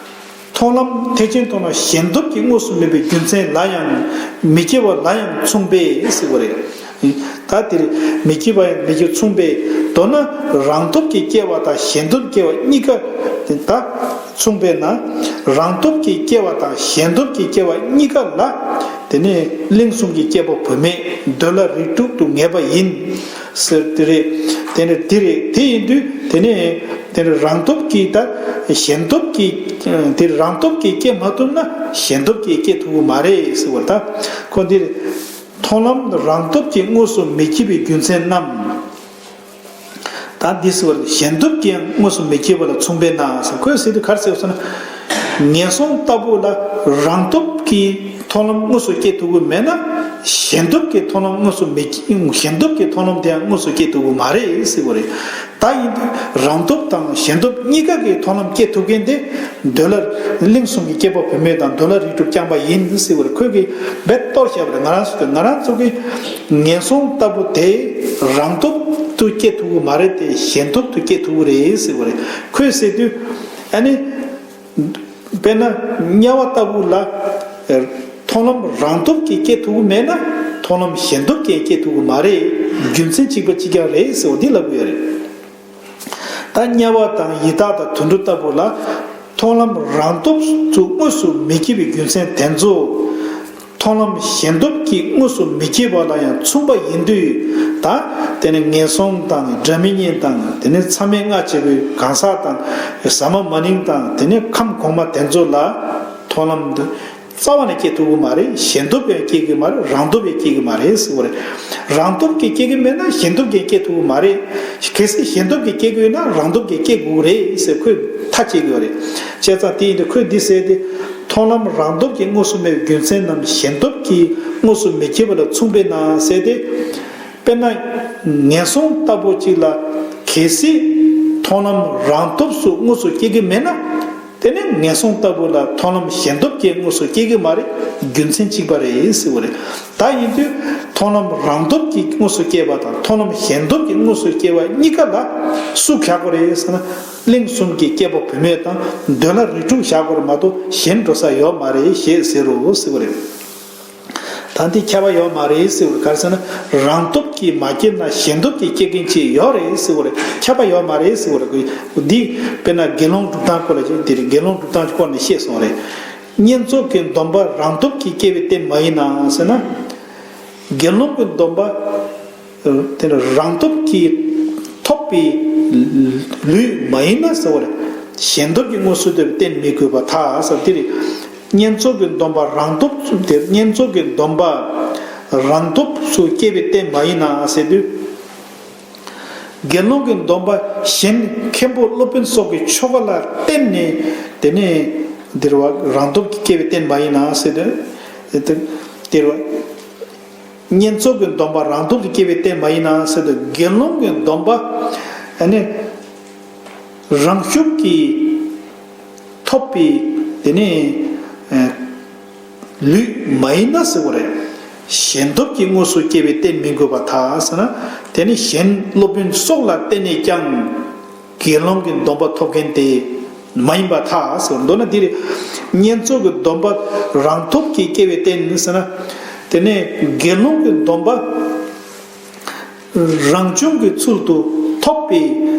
མཐོང་ལམ། ཐེག་ཆེན་མཐོང་ལམ་གཞན་སྟོབས་ཀྱིས་དངོས་སུ་མེད་པའི་རྒྱུ་མཚན་ལ་ཡང་མི་སྐྱེ་བ་ལ་ཡང་མཚུངས་པས་ཟེར་བ་རེད། ད་དེར་མི་སྐྱེ་བ་ཡང་མི་སྐྱེ་མཚུངས་པས། མདོར་ན་རང་སྟོབས་ཀྱིས་སྐྱེ་བ་དང་གཞན་སྟོབས་སྐྱེ་བ་གཉིས་ཀ་དེ་ད་མཚུངས་པས་ན། རང་སྟོབས་ཀྱིས་སྐྱེ་བ་དང་གཞན་སྟོབས་ཀྱིས་སྐྱེ་བ་གཉིས་ཀ་ལ། དེ་ནས་གླིང་གསུམ་གྱི་སྐྱེ་བོ་བུད་མེད། འདོད་ལྷ་རིགས་དྲུག་ཏུ་ངེས་པ་ཡིན། ཟེར་དེ་རེད། དེ་ནས་དེ་རེད། དེ་ཡིན་དུས་དེ་ནས་དེ་ནས་རང་སྟོབས་ཀྱིས་ད་གཞན་སྟོབས་ཀྱིས། དེ་རང་སྟོབས་ཀྱིས་སྐྱེ་མ་ཐུབ་ན་གཞན་སྟོབས་ཀྱིས་སྐྱེ་ཐུབ་ཀྱི་མ་རེད་ཟེར་བ། ད་ཁོ་འདིར་མཐོང་ལམ་རང་སྟོབས་ཀྱིས་དངོས་སུ་མི་སྐྱེ་བའི་རྒྱུ་མཚན་རྣམས། ད་འདི་ཟེར་བ་གཞན་སྟོབས་ཀྱིས་ཡང་དངོས་སུ་མི་སྐྱེ་བ་ལ་མཚུངས་པས་ན་ཟེར། ཁོས་ཟེར་དུས་ག་རེ་ཟེར་བ་ཟེར་ན། ངན་སོང་ལྟ་བུ་ལ་རང་སྟོབས་ཀྱིས་མཐོང་ལམ་དངོས་སུ་སྐྱེ་ཐུབ་ཀྱི་མེད་ན། གཞན་སྟོབས་ཀྱིས་མཐོང་ལམ་དངོས་སུ་མི་སྐྱེ། གཞན་སྟོབས་ཀྱིས་མཐོང་ལམ་དེ་ཡང་དངོས་སུ་སྐྱེ་ཐུབ་ཀྱི་མ་རེད་ཟེར་བ་རེད། ད་ཡིན་དུས་རང་སྟོབས་དང་གཞན་སྟོབས་གཉིས་ཀ་གིས་མཐོང་ལམ་སྐྱེ་ཐུབ་མཁན་དེ། འདོད་ལྷ། གླིང་གསུམ་གྱི་སྐྱེ་བོ་བུད་མེད་དང་འདོད་ལྷ་རིགས་དྲུག་རྐྱང་པ་ཡིན་ཟེར་བ་རེད། ཁོས་གིས་རྦད་གཏོར་བཞག་པ་རེད། ང་རང་ཚོ་གིས། ང་རང་ཚོ་གིས་ངན་སོང་ལྟ་བུ་དེ་རང་སྟོབས་དུ་སྐྱེ་ཐུབ་ཀྱི་མ་རེད་དེ། གཞན་སྟོབས་དུ་སྐྱེ་ཐུབ་ཀྱི་རེད་ཟེར་བ་རེད། ཁོས་ཟེར་དུས། ཨ་ནི། དཔེར་ན་དམྱལ་བ་ལྟ་བུ་ལ། མཐོང་ལམ་རང་སྟོབས་ཀྱིས་སྐྱེ་ཐུབ་ཀྱི་མེད་ན། མཐོང་ལམ་ཞེན་སྟོབས་ཀྱིས་སྐྱེ་ཐུབ་ཀྱི་མ་རེད། རྒྱུ་མཚན་གཅིག་པ་གཅིག་རྐྱང་རེད་ཟེར་བ་འདི་ལབ་ཀྱི་ཡོད་རེད། ད་དམྱལ་བ་དང་ཡི་དྭགས་དང་དུད་འགྲོ་ལྟ་བུ་ལ་མཐོང་ལམ་རང་སྟོབས་སུ་དངོས་སུ་མི་སྐྱེ་བའི་རྒྱུ་མཚན་དེ་ཚོ། མཐོང་ལམ་ཞེན་སྟོབས་ཀྱིས་དངོས་སུ་མི་སྐྱེ་བ་ལ་ཡང་མཚུངས་པ་ཡིན་དུས། ད་དེ་ནི་ངན་སོང་དང་སྒྲ་མི་སྙན་དང་། དེ་ནི་མཚམས་མེད་ལྔ་བྱེད་པའི་གང་ཟག་དང་། ཟ་མ་མ་ནིང་དང་། དེ་ནི་ཁམས་གོང་མ་དེ་ཚོ་ལ་མཐོང་ལམ་འདི་རྩ་བ་ནས་སྐྱེ་ཐུབ་ཀྱི་མ་རེད། ཞེན་སྟོབས་ཡང་སྐྱེ་གི་མ་རེད། རང་སྟོབས་ཡང་སྐྱེ་གི་མ་རེད་ཟེར་བ་རེད། རང་སྟོབས་ཀྱིས་སྐྱེ་གི་མེད་ན་ཞེན་སྟོབས་ཀྱིས་སྐྱེ་ཐུབ་ཀྱི་མ་རེད། གལ་སྲིད་ཞེན་སྟོབས་ཀྱིས་སྐྱེ་དགོས་ན་རང་སྟོབས་ཀྱིས་སྐྱེ་དགོས་ཀྱི་རེད་ཟེར་ཁོས་མཐའ་གཅིག་ཡོད་རེད། བྱས་ཙང་དེ་ཡིན་དུས་ཁོས་འདི་ཟེར་ཏེ། མཐོང་ལམ་རང་སྟོབས་ཀྱིས་དངོས་སུ་མེད་པའི་རྒྱུ་མཚན་ནམ་ཞེན་སྟོབས་ཀྱིས་དངོས་སུ་མི་སྐྱེ་བ་ལ་མཚུངས་པས་ན་ཟེར་ཏེ། དཔེར་ན། ངན་སོང་ལྟ་བུ་གཅིག་ལ་གལ་སྲིད་མཐོང་ལམ་རང་སྟོབས་སུ་དངོས་སུ་སྐྱེ་གི་མེད་ན། དེ་ནི་ངན་སོང་ལྟ་བུ་ལ་མཐོང་ལམ་ཞེན་སྟོབས་ཀྱིས་དངོས་སུ་སྐྱེ་གི་མ་རེད། རྒྱུ་མཚན་གཅིག་པ་རེད་ཟེར་བ་རེད། ད་ཡིན་དུས་མཐོང་ལམ་རང་སྟོབས་ཀྱིས་དངོས་སུ་སྐྱེ་བ་དང་མཐོང་ལམ་ཞེན་སྟོབས་ཀྱིས་དངོས་སུ་སྐྱེ་བ་གཉིས་ཀ་ལ་སུ་བཞག་དགོས་རེད་ཟེར་ན། གླིང་གསུམ་གྱི་སྐྱེས་བུ་བུད་མེད་དང་འདོད་ལྷ་རིགས་དྲུག་བཞག་དགོས་རེད་མ་གཏོགས་གཞན་འགྲོ་ས་ཡོད་མ་རེད་ཞེས་ཟེར་རོ་ཟེར་བ་རེད། ད་འདི་ཁྱབ་པ་ཡོད་མ་རེད་ཟེར་བ་རེད། ག་རེ་ཟེར་ན། རང་སྟོབས་ཀྱིས་མ་སྐྱེས་ན་ཞེན་སྟོབས་ཀྱིས་སྐྱེ་མཁན་ཅིག་ཡོད་རེད་ཟེར་བ་རེད། ཁྱབ་པ་ཡོད་མ་རེད་ཟེར་བ་རེད། འདི་དཔེར་ན་དགེ་སློང་སྒྲུབ་སྟངས་སྐོར་ལ་ཅིག་འདིར་དགེ་སློང་སྒྲུབ་སྟངས་ཀྱི་སྐོར་ནས་བཤད་སོང་རེད། བསྙེན་རྫོགས་ཀྱི་སྡོམ་པ་རང་སྟོབས་ཀྱིས་སྐྱེ་བའི་རྟེན་མ་ཡིན་ན་ཟེར་ན། དགེ་སློང་གི་སྡོམ་པ་དེ་ནི་རང་སྟོབས་ཀྱིས་ཐོབ་པའི་ལུས་མ་ཡིན་ན་ཟེར་བ་རེད། ཞེན་སྟོབས་ཀྱིས་དངོས་སུ་ཐོབ་པའི་རྟེན་མི་དགོས་པར་ཐལ་ཟེར། དེ་རེད། བསྙེན་རྫོགས་ཀྱི་སྡོམ་པ་རང་སྟོབས་སུ། དེ་བསྙེན་རྫོགས་ཀྱི་སྡོམ་པ་རང་སྟོབས་སུ་སྐྱེ་བའི་རྟེན་མ་ཡིན་ན་ཟེར་དུས། དགེ་སློང་གི་སྡོམ་པ་གཞན་མཁན་པོ་སློབ་དཔོན་སོགས་ཀྱི་ཆོ་ག་ལ་བརྟེན་ནས། དེ་ནས་འདིར་བ་རང་སྟོབས་ཀྱིས་སྐྱེ་བའི་རྟེན་མ་ཡིན་ན་ཟེར་དུས། དེར་བ། བསྙེན་རྫོགས་ཀྱི་སྡོམ་པ་རང་སྟོབས་ཀྱིས་སྐྱེ་བའི་རྟེན་མ་ཡིན་ན་ཟེར་དུས། དགེ་སློང་གི་སྡོམ་པ་ཨ་ནི་རང་ཤུགས་ཀྱིས་ཐོབ་པའི་དེ་ནི་ལུས་མ་ཡིན་ན་ཟེར་བ་རེད། ཞེན་སྟོབས་ཀྱིས་དངོས་སུ་སྐྱེ་བའི་རྟེན་མི་དགོས་པར་ཐལ་ཟེར་ན། དེ་ནི་གཞན་སློབ་དཔོན་སོགས་ལ་བརྟེན་ནས་ཀྱང་དགེ་སློང་གི་སྡོམ་པ་ཐོབ་མཁན་དེ་མ་ཡིན་པར་ཐལ་ཟེར། མདོར་ན་འདིར་བསྙེན་རྫོགས་ཀྱི་སྡོམ་པ་རང་སྟོབས་ཀྱིས་སྐྱེ་བའི་རྟེན་ཟེར་ན། དེ་ནས་དགེ་སློང་གི་སྡོམ་པ་རང་བྱུང་གི་ཚུལ་དུ་ཐོབ་པའི།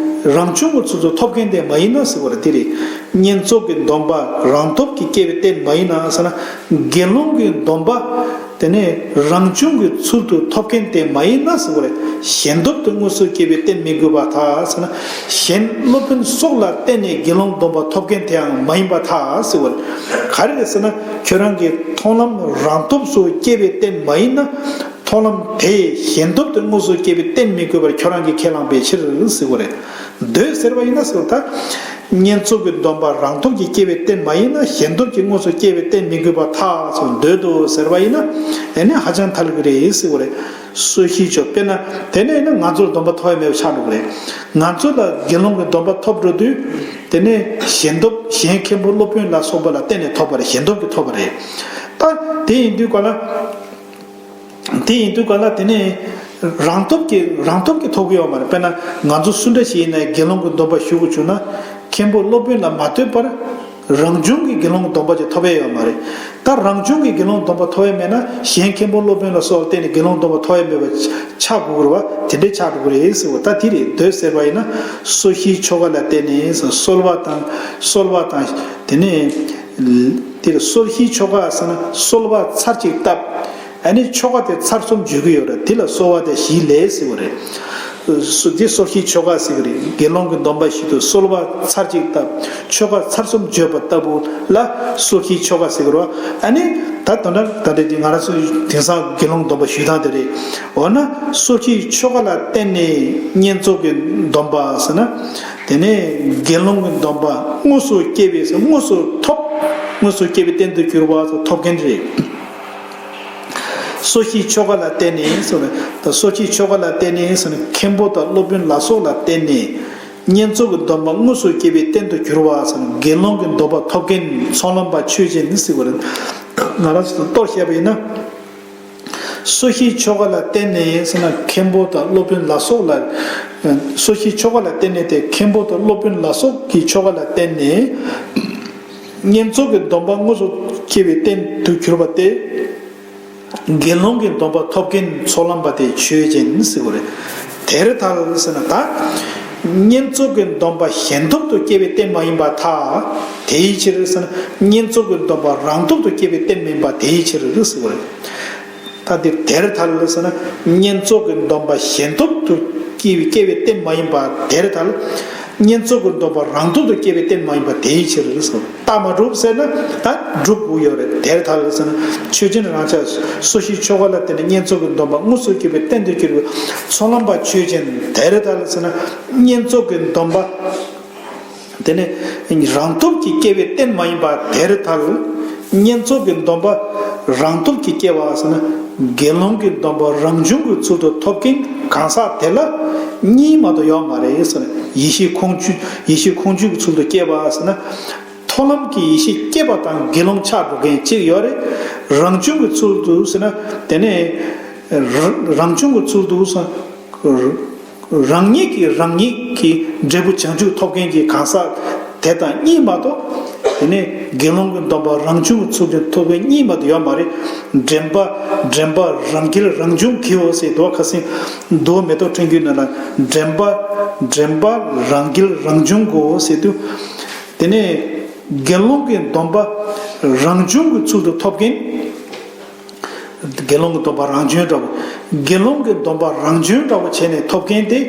རང་བྱུང་གི་ཚུལ་དུ་ཐོབ་མཁན་དེ་མ་ཡིན་ན་ཟེར་བ་རེད། དེ་རེད། བསྙེན་རྫོགས་ཀྱི་སྡོམ་པ་རང་སྟོབས་ཀྱིས་སྐྱེ་བའི་རྟེན་མ་ཡིན་ན་ཟེར་ན། དགེ་སློང་གི་སྡོམ་པ་དེ་ནས་རང་བྱུང་གི་ཚུལ་དུ་ཐོབ་མཁན་དེ་མ་ཡིན་ན་ཟེར་བ་རེད། ཞེན་སྟོབས་དེ་དངོས་སུ་སྐྱེ་བའི་རྟེན་མི་དགོས་པར་ཐལ་ཟེར་ན། གཞན་སློབ་དཔོན་སོགས་ལ་བརྟེན་ནས་དགེ་སློང་སྡོམ་པ་ཐོབ་མཁན་དེའང་མ་ཡིན་པར་ཐལ་ཟེར་བ་རེད། ག་རེ་རེད་ཟེར་ན། ཁྱོད་རང་གི་མཐོང་ལམ་རང་སྟོབས་སུ་སྐྱེ་བའི་རྟེན་མ་ཡིན་ན། མཐོང་ལམ་དེས་ཞེན་སྟོབས་དེ་དངོས་སུ་སྐྱེ་བའི་རྟེན་མི་དགོས་པར་ཁྱོད་རང་གིས་ཁས་བླངས་པའི་ཕྱིར་ཟེར་བ་རེད། འདོད་ཟེར་བ་ཡིན་ན་ཟེར་བ་ད། བསྙེན་རྫོགས་ཀྱི་སྡོམ་པ་རང་སྟོབས་ཀྱིས་སྐྱེ་བའི་རྟེན་མ་ཡིན་ན་ཞེན་སྟོབས་ཀྱིས་དངོས་སུ་སྐྱེ་བའི་རྟེན་མི་དགོས་པར་ཐལ་ཟེར། འདོད་དོ་ཟེར་བ་ཡིན་ན། ཨེ་ནི་ཧ་ཅང་ཐལ་གྱི་རེད་ཟེར་བ་རེད། སོ་ཤིའི་ཆོ། དཔེར་ན་དེ་ནས་ཡིན་ན་ང་ཚོར་སྡོམ་པ་ཐོབ་ཡ་མེད་པ་ཆགས་འགྲོ་གི་རེད། ང་ཚོ་ལ་དགེ་སློང་གི་སྡོམ་པ་ཐོབ་འགྲོ་དུས། དེ་ནས་ཞེན་སྟོབས་གཞན་མཁན་པོ་སློབ་དཔོན་ལ་སོགས་པ་ལ་བརྟེན་ནས་ཐོབ་པ་རེད། ཞེན་སྟོབས་ཀྱིས་ཐོབ་པ་རེད། ད་དེ་ཡིན་དུས་ག་ལ། དེ་ཡིན་དུས་ག་ལ་དེ་ནས་རང་སྟོབས་ཀྱིས། རང་སྟོབས་ཀྱིས་ཐོབ་ཀྱི་ཡོད་མ་རེད། དཔེར་ན་ང་ཚོ་སུ་འདྲ་ཞིག་ཡིན་ན་དགེ་སློང་གི་སྡོམ་པ་ཞུ་དགོས་བྱུང་ན། མཁན་པོ་སློབ་དཔོན་ལ་མ་ལྟོས་པར་རང་བྱུང་གི་དགེ་སློང་སྡོམ་པ་ཅིག་ཐོབ་ཡ་ཡོད་མ་རེད། ད་རང་བྱུང་གི་དགེ་སློང་སྡོམ་པ་ཐོབ་ཡ་མེད་ན་གཞན་མཁན་པོ་སློབ་དཔོན་ལ་སོགས་བརྟེན་ནས་དགེ་སློང་སྡོམ་པ་ཐོབ་ཡ་མེད་པ་ཆགས་དགོས་རེད་བ། དེ་འདྲའི་ཆགས་འགྲོ་གི་རེད་ཟེར་བ། ད་དེ་རེད། འདོད་ཟེར་བ་ཡིན་ན་སོ་ཤིའི་ཆོ་ག་ལ་བརྟེན་ནས་གསོལ་བ་དང་། གསོལ་བ་དང་། དེ་ནས་དེར་སོ་ཤིའི་ཆོ་ག་ཟེར་ན་གསོལ་བ་ཚར་གཅིག་བཏབ། ཨ་ནི་ཆོ་ག་དེ་ཚར་གསུམ་བརྗོད་ཀྱི་ཡོད་རེད། དེ་ལ་གསོལ་བ་དེ་བཞིའི་ལས་ཟེར་བ་རེད། སོ། འདི་གསོལ་ཞིང་ཆོ་ག་ཟེར་གྱི་རེད། དགེ་སློང་གི་སྡོམ་པ་ཞིག་ཏུ་གསོལ་བ་ཚར་གཅིག་བཏབ། ཆོ་ག་ཚར་གསུམ་བརྗོད་པ་ལྟ་བུ་ལ་གསོལ་ཞིང་ཆོ་ག་ཟེར་གྱི་རེད། ཨ་ནི་ད་དོན་དག་ད་ལྟ་འདི་ང་རང་ཚོ་དེང་སང་དགེ་སློང་སྡོམ་པ་ཞུ་སྟངས་དེ་རེད། འོ་ན་གསོལ་ཞིང་ཆོ་ག་ལ་བརྟེན་ནས་བསྙེན་རྫོགས་ཀྱི་སྡོམ་པ་ཟེར་ན། དེ་ནས་དགེ་སློང་གི་སྡོམ་པ་དངོས་སུ་སྐྱེ་བའི། དངོས་སུ་ཐོབ། དངོས་སུ་སྐྱེ་བའི་རྟེན་དུ་གྱུར་པ་ཐོབ་མཁན་རེད། གསོལ་ཞིང་ཆོ་ག་ལ་བརྟེན་ནས་ཟེར་བ་དང་། གསོལ་ཞིང་ཆོ་ག་ལ་བརྟེན་ནས་ཟེར་ན་མཁན་པོ་དང་སློབ་དཔོན་ལ་སོགས་ལ་བརྟེན་ནས་བསྙེན་རྫོགས་ཀྱི་སྡོམ་པ་དངོས་སུ་སྐྱེ་བའི་རྟེན་དུ་གྱུར་པ་ཟེར་ན། དགེ་སློང་གི་སྡོམ་པ་ཐོབ་མཁན་ཚོགས་ལམ་པ་ཆོས་ཅན་ཟེར་བ་རེད། ང་རང་ཚོ་གཏོར་བཤད་པ་ཡིན་ན། གསོལ་ཞིང་ཆོ་ག་ལ་བརྟེན་ནས་ཟེར་ན་མཁན་པོ་དང་སློབ་དཔོན་ལ་སོགས་ལ། གསོལ་ཞིང་ཆོ་ག་ལ་བརྟེན་ནས་ཏེ། མཁན་པོ་དང་སློབ་དཔོན་ལ་སོགས་ཀྱི་ཆོ་ག་ལ་བརྟེན་ནས་བསྙེན་རྫོགས་ཀྱི་སྡོམ་པ་དངོས་སུ་སྐྱེ་བའི་རྟེན་དུ་གྱུར་པ་སྟེ། དགེ་སློང་གི་སྡོམ་པ་ཐོབ་མཁན་ཚོགས་ལམ་པ་དེ་ཆོས་ཅན་ཟེར་གོ་རེད། དེར་ཐལ་ཟེར་ན་ད། བསྙེན་རྫོགས་ཀྱི་སྡོམ་པ་གཞན་སྟོབས་དུ་སྐྱེ་བའི་རྟེན་མ་ཡིན་པར་ཐལ། དེའི་ཕྱིར་ཟེར་ན་བསྙེན་རྫོགས་ཀྱི་སྡོམ་པ་རང་སྟོབས་དུ་སྐྱེ་བའི་རྟེན་མིན་པ་དེའི་ཕྱིར་ཟེར་གོ་རེད། ད་འདིར་དེར་ཐལ་ཟེར་ན་བསྙེན་རྫོགས་ཀྱི་སྡོམ་པ་གཞན་སྟོབས་དུ་སྐྱེ་བའི་སྐྱེ་བའི་རྟེན་མ་ཡིན་པ་དེར་ཐལ། བསྙེན་རྫོགས་ཀྱི་སྡོམ་པ་རང་སྟོབས་དུ་སྐྱེ་བའི་རྟེན་མ་ཡིན་པ་དེའི་ཕྱིར་ཟེར། རྟགས་མ་གྲུབ་ཟེར་ན་ད་གྲུབ་དགོས་ཡོད་རེད། དེར་ཐལ་ཟེར་ན་ཆོས་ཅན། རང་ཆ་སོ་སྐྱེའི་ཆོ་ག་ལ་བརྟེན་ནས་བསྙེན་རྫོགས་ཀྱི་སྡོམ་པ་དངོས་སུ་སྐྱེ་བའི་རྟེན་དུ་གྱུར་པའི་ཚོགས་ལམ་པ་ཆོས་ཅན། དེར་ཐལ་ཟེར་ན་བསྙེན་རྫོགས་ཀྱི་སྡོམ་པ། དེ་ནས་རང་སྟོབས་ཀྱིས་སྐྱེ་བའི་རྟེན་མ་ཡིན་པ་དེར་ཐལ། བསྙེན་རྫོགས་ཀྱི་སྡོམ་པ་རང་སྟོབས་ཀྱིས་སྐྱེ་བ་ཟེར་ན་དགེ་སློང་གི་སྡོམ་པ་རང་བྱུང་གི་ཚུལ་དུ་ཐོབ་མཁན་གང་ཟག་དེ་ལ་གཉིས་མ་གཏོགས་ཡོད་མ་རེད་ཟེར། ཡེ་ཤེས་ཁོང་ཆུད་ཡེ་ཤེས་ཁོང་ཆུད་ཀྱི་ཚུལ་དུ་སྐྱེ་བ་ཟེར་ན། མཐོང་ལམ་གྱི་ཡེ་ཤེས་སྐྱེས་པ་དང་དགེ་སློང་ཆགས་འགྲོ་མཁན་གཅིག་ཡོད་རེད། རང་བྱུང་གི་ཚུལ་དུ་ཟེར་ན་དེ་ནས་རང་བྱུང་གི་ཚུལ་དུ་ཟེར། རང་ཉིད་ཀྱིས་རང་ཉིད་ཀྱི་འབྲས་བུ་བྱང་ཆུབ་ཐོབ་མཁན་གྱི་གང་ཟག་དེ་དང་གཉིས་མ་གཏོགས། དེ་ནས་དགེ་སློང་གི་སྡོམ་པ་རང་བྱུང་གི་ཚུལ་དུ་ཐོབ་མཁན་གཉིས་མ་གཏོགས་ཡོད་མ་རེད། འདྲེན་པ། འདྲེན་པ་རང་རྒྱལ་རང་བྱུང་གིའོ་ཟེར་དུས་ཁ་སང་མདོ་མེ་ཏོག་ཕྲེང་རྒྱུད་ནང་ལ་འདྲེན་པ། འདྲེན་པ་རང་རྒྱལ་རང་བྱུང་གིའོ་ཟེར་དུས། དེ་ནས་དགེ་སློང་གི་སྡོམ་པ་རང་བྱུང་གི་ཚུལ་དུ་ཐོབ་མཁན། དགེ་སློང་གི་སྡོམ་པ་རང་བྱོན་འདྲ་བོ། དགེ་སློང་གི་སྡོམ་པ་རང་བྱོན་འདྲ་བོ་བྱས་ནས་ཐོབ་མཁན་དེ་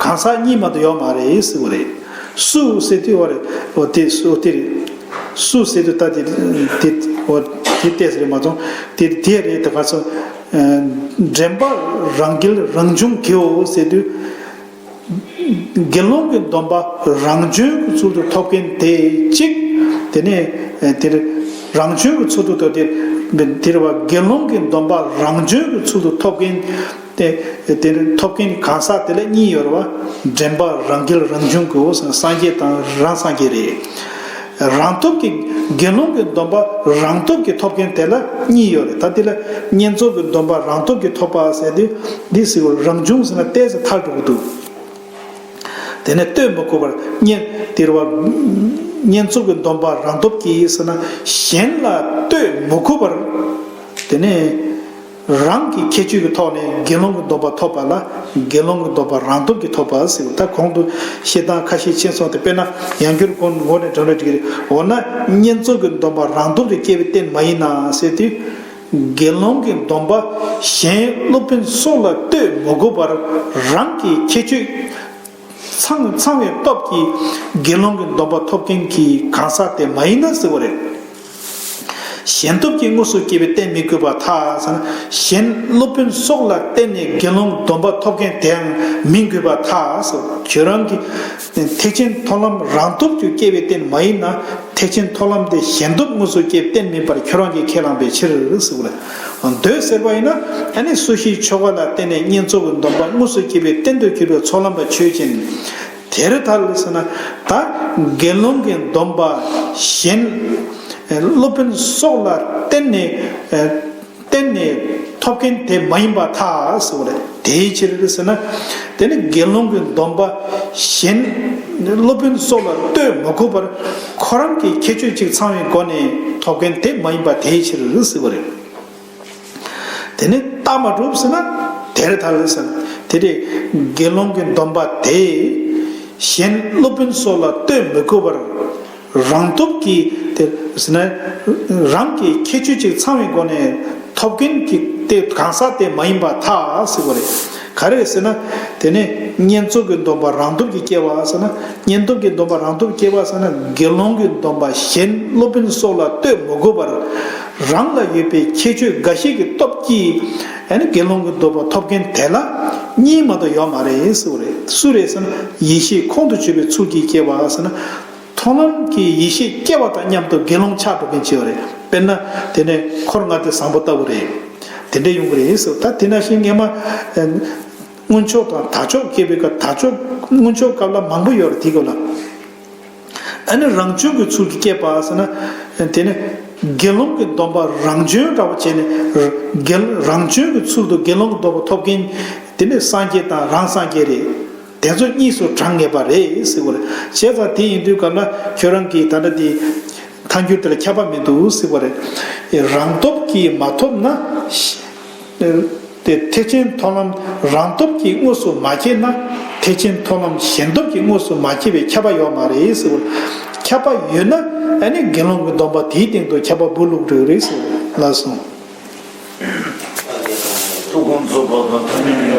གང་ཟག་གཉིས་མ་གཏོགས་ཡོད་མ་རེད་ཟེར་བ་རེད། སུ་ཟེར་དུས་བ་རེད། འོ་དེ་སུ་དེ་རེད། སུ་ཟེར་དུས་ད་དེ་དེ་འོ་དེ་ལྟས་རེད་མ་གཏོགས་དེ་དེ་རེད། དེ་ག་ཚོད། འདྲེན་པ་རང་རྒྱལ་རང་བྱུང་གིའོ་ཟེར་དུས། དགེ་སློང་གི་སྡོམ་པ་རང་བྱོན་གྱི་ཚུལ་དུ་ཐོབ་མཁན་དེ་གཅིག་དེ་ནས་དེར་རང་བྱོན་གྱི་ཚུལ་དུ་ཐོབ་དེ་དེར་བ་དགེ་སློང་གི་སྡོམ་པ་རང་བྱོན་གྱི་ཚུལ་དུ་ཐོབ་མཁན་དེ་དེར་ཐོབ་མཁན་གང་ཟག་དེ་ལ་གཉིས་ཡོད་རེད་བ། འདྲེན་པ་རང་རྒྱལ་རང་བྱུང་གི་འོ་སངས་རྒྱས་དང་རང་སངས་རྒྱས་རེད། རང་སྟོབས་ཀྱིས་དགེ་སློང་གི་སྡོམ་པ་རང་སྟོབས་ཀྱིས་ཐོབ་མཁན་དེ་ལ་གཉིས་ཡོད་རེད། ད་དེ་ལ་བསྙེན་རྫོགས་ཀྱི་སྡོམ་པ་རང་སྟོབས་ཀྱིས་ཐོབ་པ་ཟེར་དུས་འདི་ཟེར་བ་རང་བྱུང་ཟེར་ན་ཏོག་ཙམ་ཐལ་འགྲོ་གི་འདུག་དེ་ནས་ལྟོས་མི་དགོས་པར་བསྙེན་དེར་བ། བསྙེན་རྫོགས་ཀྱི་སྡོམ་པ་རང་སྟོབས་ཀྱིས་ཟེར་ན་གཞན་ལ་ལྟོས་མི་དགོས་པར། དེ་ནས་རང་གི་ཁྱད་ཆོས་ཀྱི་ཐོག་ནས་དགེ་སློང་གི་སྡོམ་པ་ཐོབ་པ་ལ་དགེ་སློང་གི་སྡོམ་པ་རང་སྟོབས་ཀྱིས་ཐོབ་པ་ཟེར། ད་གོང་དུ་བཤད་སྟངས་ཁ་ཤས་ཕྱིན་སོང་སྟེ་དཔེར་ན་ཡང་བསྐྱར་གོང་ངོ་ནས་དྲང་རེ་འགྲིག་གི་རེད། འོ་ན་བསྙེན་རྫོགས་ཀྱི་སྡོམ་པ་རང་སྟོབས་ཀྱིས་སྐྱེ་བའི་རྟེན་མ་ཡིན་ན་ཟེར་དུས། དགེ་སློང་གི་སྡོམ་པ་གཞན་སློབ་དཔོན་སོགས་ལ་ལྟོས་མི་དགོས་པར་རང་གི་ཁྱད་ཆོས་ཚང་ཚང་བའི་སྟོབས་ཀྱིས་དགེ་སློང་གི་སྡོམ་པ་ཐོབ་མཁན་གྱི་གང་ཟག་དེ་མ་ཡིན་ན་ཟེར་བ་རེད། གཞན་སྟོབས་ཀྱིས་དངོས་སུ་སྐྱེ་བའི་རྟེན་མི་དགོས་པར་ཐལ་ཟེར་ན། གཞན་སློབ་དཔོན་སོགས་ལ་བརྟེན་ནས་དགེ་སློང་སྡོམ་པ་ཐོབ་མཁན་དེའང་མི་དགོས་པར་ཐལ་ཟེར། ཁྱོད་རང་གི་ཐེག་ཆེན་མཐོང་ལམ་རང་སྟོབས་ཀྱིས་སྐྱེ་བའི་རྟེན་མ་ཡིན་ན། ཐེག་ཆེན་མཐོང་ལམ་དེ་གཞན་སྟོབས་དངོས་སུ་སྐྱེ་བརྟེན་མིན་པར་ཁྱོད་རང་གིས་ཁས་བླངས་པའི་ཕྱིར་ཟེར་བ་ལ། འདོད་ཟེར་བ་ཡིན་ན་ཨ་ནི་སོ་སྐྱེའི་ཆོ་ག་ལ་བརྟེན་ནས་བསྙེན་རྫོགས་ཀྱི་སྡོམ་པ་དངོས་སུ་སྐྱེ་བའི་རྟེན་དུ་གྱུར་པའི་ཚོགས་ལམ་པ་ཆོས་ཅན། དེར་ཐལ་ཟེར་ན་ད་དགེ་སློང་གི་སྡོམ་པ་གཞན་སློབ་དཔོན་སོགས་ལ་བརྟེན་ནས། བརྟེན་ནས་ཐོབ་མཁན་དེ་མ་ཡིན་པར་ཐལ་ཟེར་བ་རེད། དེའི་ཕྱིར་ཟེར་ན། དེ་ནི་དགེ་སློང་གི་སྡོམ་པ་གཞན་སློབ་དཔོན་སོགས་ལ་ལྟོས་མ་དགོས་པར་ཁོ་རང་གི་ཁྱད་ཆོས་གཅིག་ཚང་བའི་སྒོ་ནས་ཐོབ་མཁན་དེ་མ་ཡིན་པ་དེའི་ཕྱིར་ཟེར་བ་རེད། དེ་ནི་རྟགས་མ་གྲུབ་ཟེར་ན་དེར་ཐལ་ཟེར། དེ་དེ་དགེ་སློང་གི་སྡོམ་པ་དེ་གཞན་སློབ་དཔོན་སོགས་ལ་ལྟོས་མི་དགོས་པར། རང་སྟོབས་ཀྱིས་དེ་ཟེར་ན་རང་གི་ཁྱད་ཆོས་གཅིག་ཚང་བའི་སྒོ་ནས་ཐོབ་མཁན་གྱི་དེ་གང་ཟག་དེ་མ་ཡིན་པར་ཐལ་ཟེར་བ་རེད། ག་རེ་ཟེར་ན། དེ་ནས་བསྙེན་རྫོགས་ཀྱི་སྡོམ་པ་རང་སྟོབས་ཀྱིས་སྐྱེ་བ་ཟེར་ན། བསྙེན་སྟོབས་ཀྱི་སྡོམ་པ་རང་སྟོབས་ཀྱིས་སྐྱེ་བ་ཟེར་ན་དགེ་སློང་གི་སྡོམ་པ་གཞན་སློབ་དཔོན་སོགས་ལ་ལྟོས་མ་དགོས་པར་རང་ལ་ཡོད་པའི་ཁྱད་ཆོས་འགའ་ཞིག་གི་སྟོབས་ཀྱིས་ཨ་ནི་དགེ་སློང་གི་སྡོམ་པ་ཐོབ་མཁན་དེ་ལ་གཉིས་མ་གཏོགས་ཡོད་མ་རེད་ཟེར་བ་རེད། སུ་རེད་ཟེར་ན་ཡེ་ཤེས་ཁོང་དུ་ཆུད་པའི་ཚུལ་གྱིས་སྐྱེ་བ་ཟེར་ན། མཐོང་ལམ་གྱི་ཡེ་ཤེས་སྐྱེ་བ་དང་མཉམ་དུ་དགེ་སློང་ཆགས་འགྲོ་མཁན་ཅིག་ཡོད་རེད། དཔེར་ན་དེ་ནས་འཁོར་ལྔ་སྡེ་བཟང་པོ་ལྟ་བུ་རེད། དེ་འདྲ་ཡོང་གི་རེད་ཟེར། ད་དེ་ནང་བཞིན་སྔས་མ་ཨ་སྔོན་ཆོག་དང་དར་ལྕོག་སྐྱེས་པའི་སྐབས། དར་ལྕོག་སྔོན་ཆོག་སྐབས་ལ་མང་པོ་ཡོད་རེད། དེའི་སྐབས་ལ་ཨ་ནི་རང་བྱུང་གི་ཚུལ་གྱིས་སྐྱེས་པ་ཟེར་ན། དེ་ནི་དགེ་སློང་གི་སྡོམ་པ་རང་བྱོན་འདྲ་བོ་བྱས་ནས་དགེ་རང་བྱོན་གྱི་ཚུལ་དུ་དགེ་སློང་གི་སྡོམ་པ་ཐོབ་མཁན་དེ་ནི་སངས་རྒྱས་དང་རང་སངས་རྒྱས་རེད། དེ་ཚོ་གཉིས་སུ་བགྲང་ངེས་པ་རེད་ཟེར་བ་རེད། བྱས་ཙང་དེ་ཡིན་དུས་སྐབས་ན་ཁྱོད་རང་གིས་ད་ལྟ་དེ་ ཐལ་འགྱུར་དེ་ལ་ཁྱབ་པ་མི་འདུག་ཟེར་བ་རེད། རང་སྟོབས་ཀྱིས་མ་ཐོབ་ན། དེ་ཐེག་ཆེན་མཐོང་ལམ་རང་སྟོབས་ཀྱིས་དངོས་སུ་མ་སྐྱེས་ན། ཐེག་ཆེན་མཐོང་ལམ་གཞན་སྟོབས་ཀྱིས་དངོས་སུ་མ་སྐྱེས་པའི་ཁྱབ་པ་ཡོད་མ་རེད་ཟེར་བ། ཁྱབ་པ་ཡོད་ན་ཨ་ནི་དགེ་སློང་གི་སྡོམ་པ་དེའི་སྟེང་དུ་ཁྱབ་པ་སྦུག་ལུག་འགྲོ་གི་རེད་ཟེར་བ་ལ་སོང་། ཐུགས་དགོངས་རྫོགས་པ་དང་ཐ་མལ་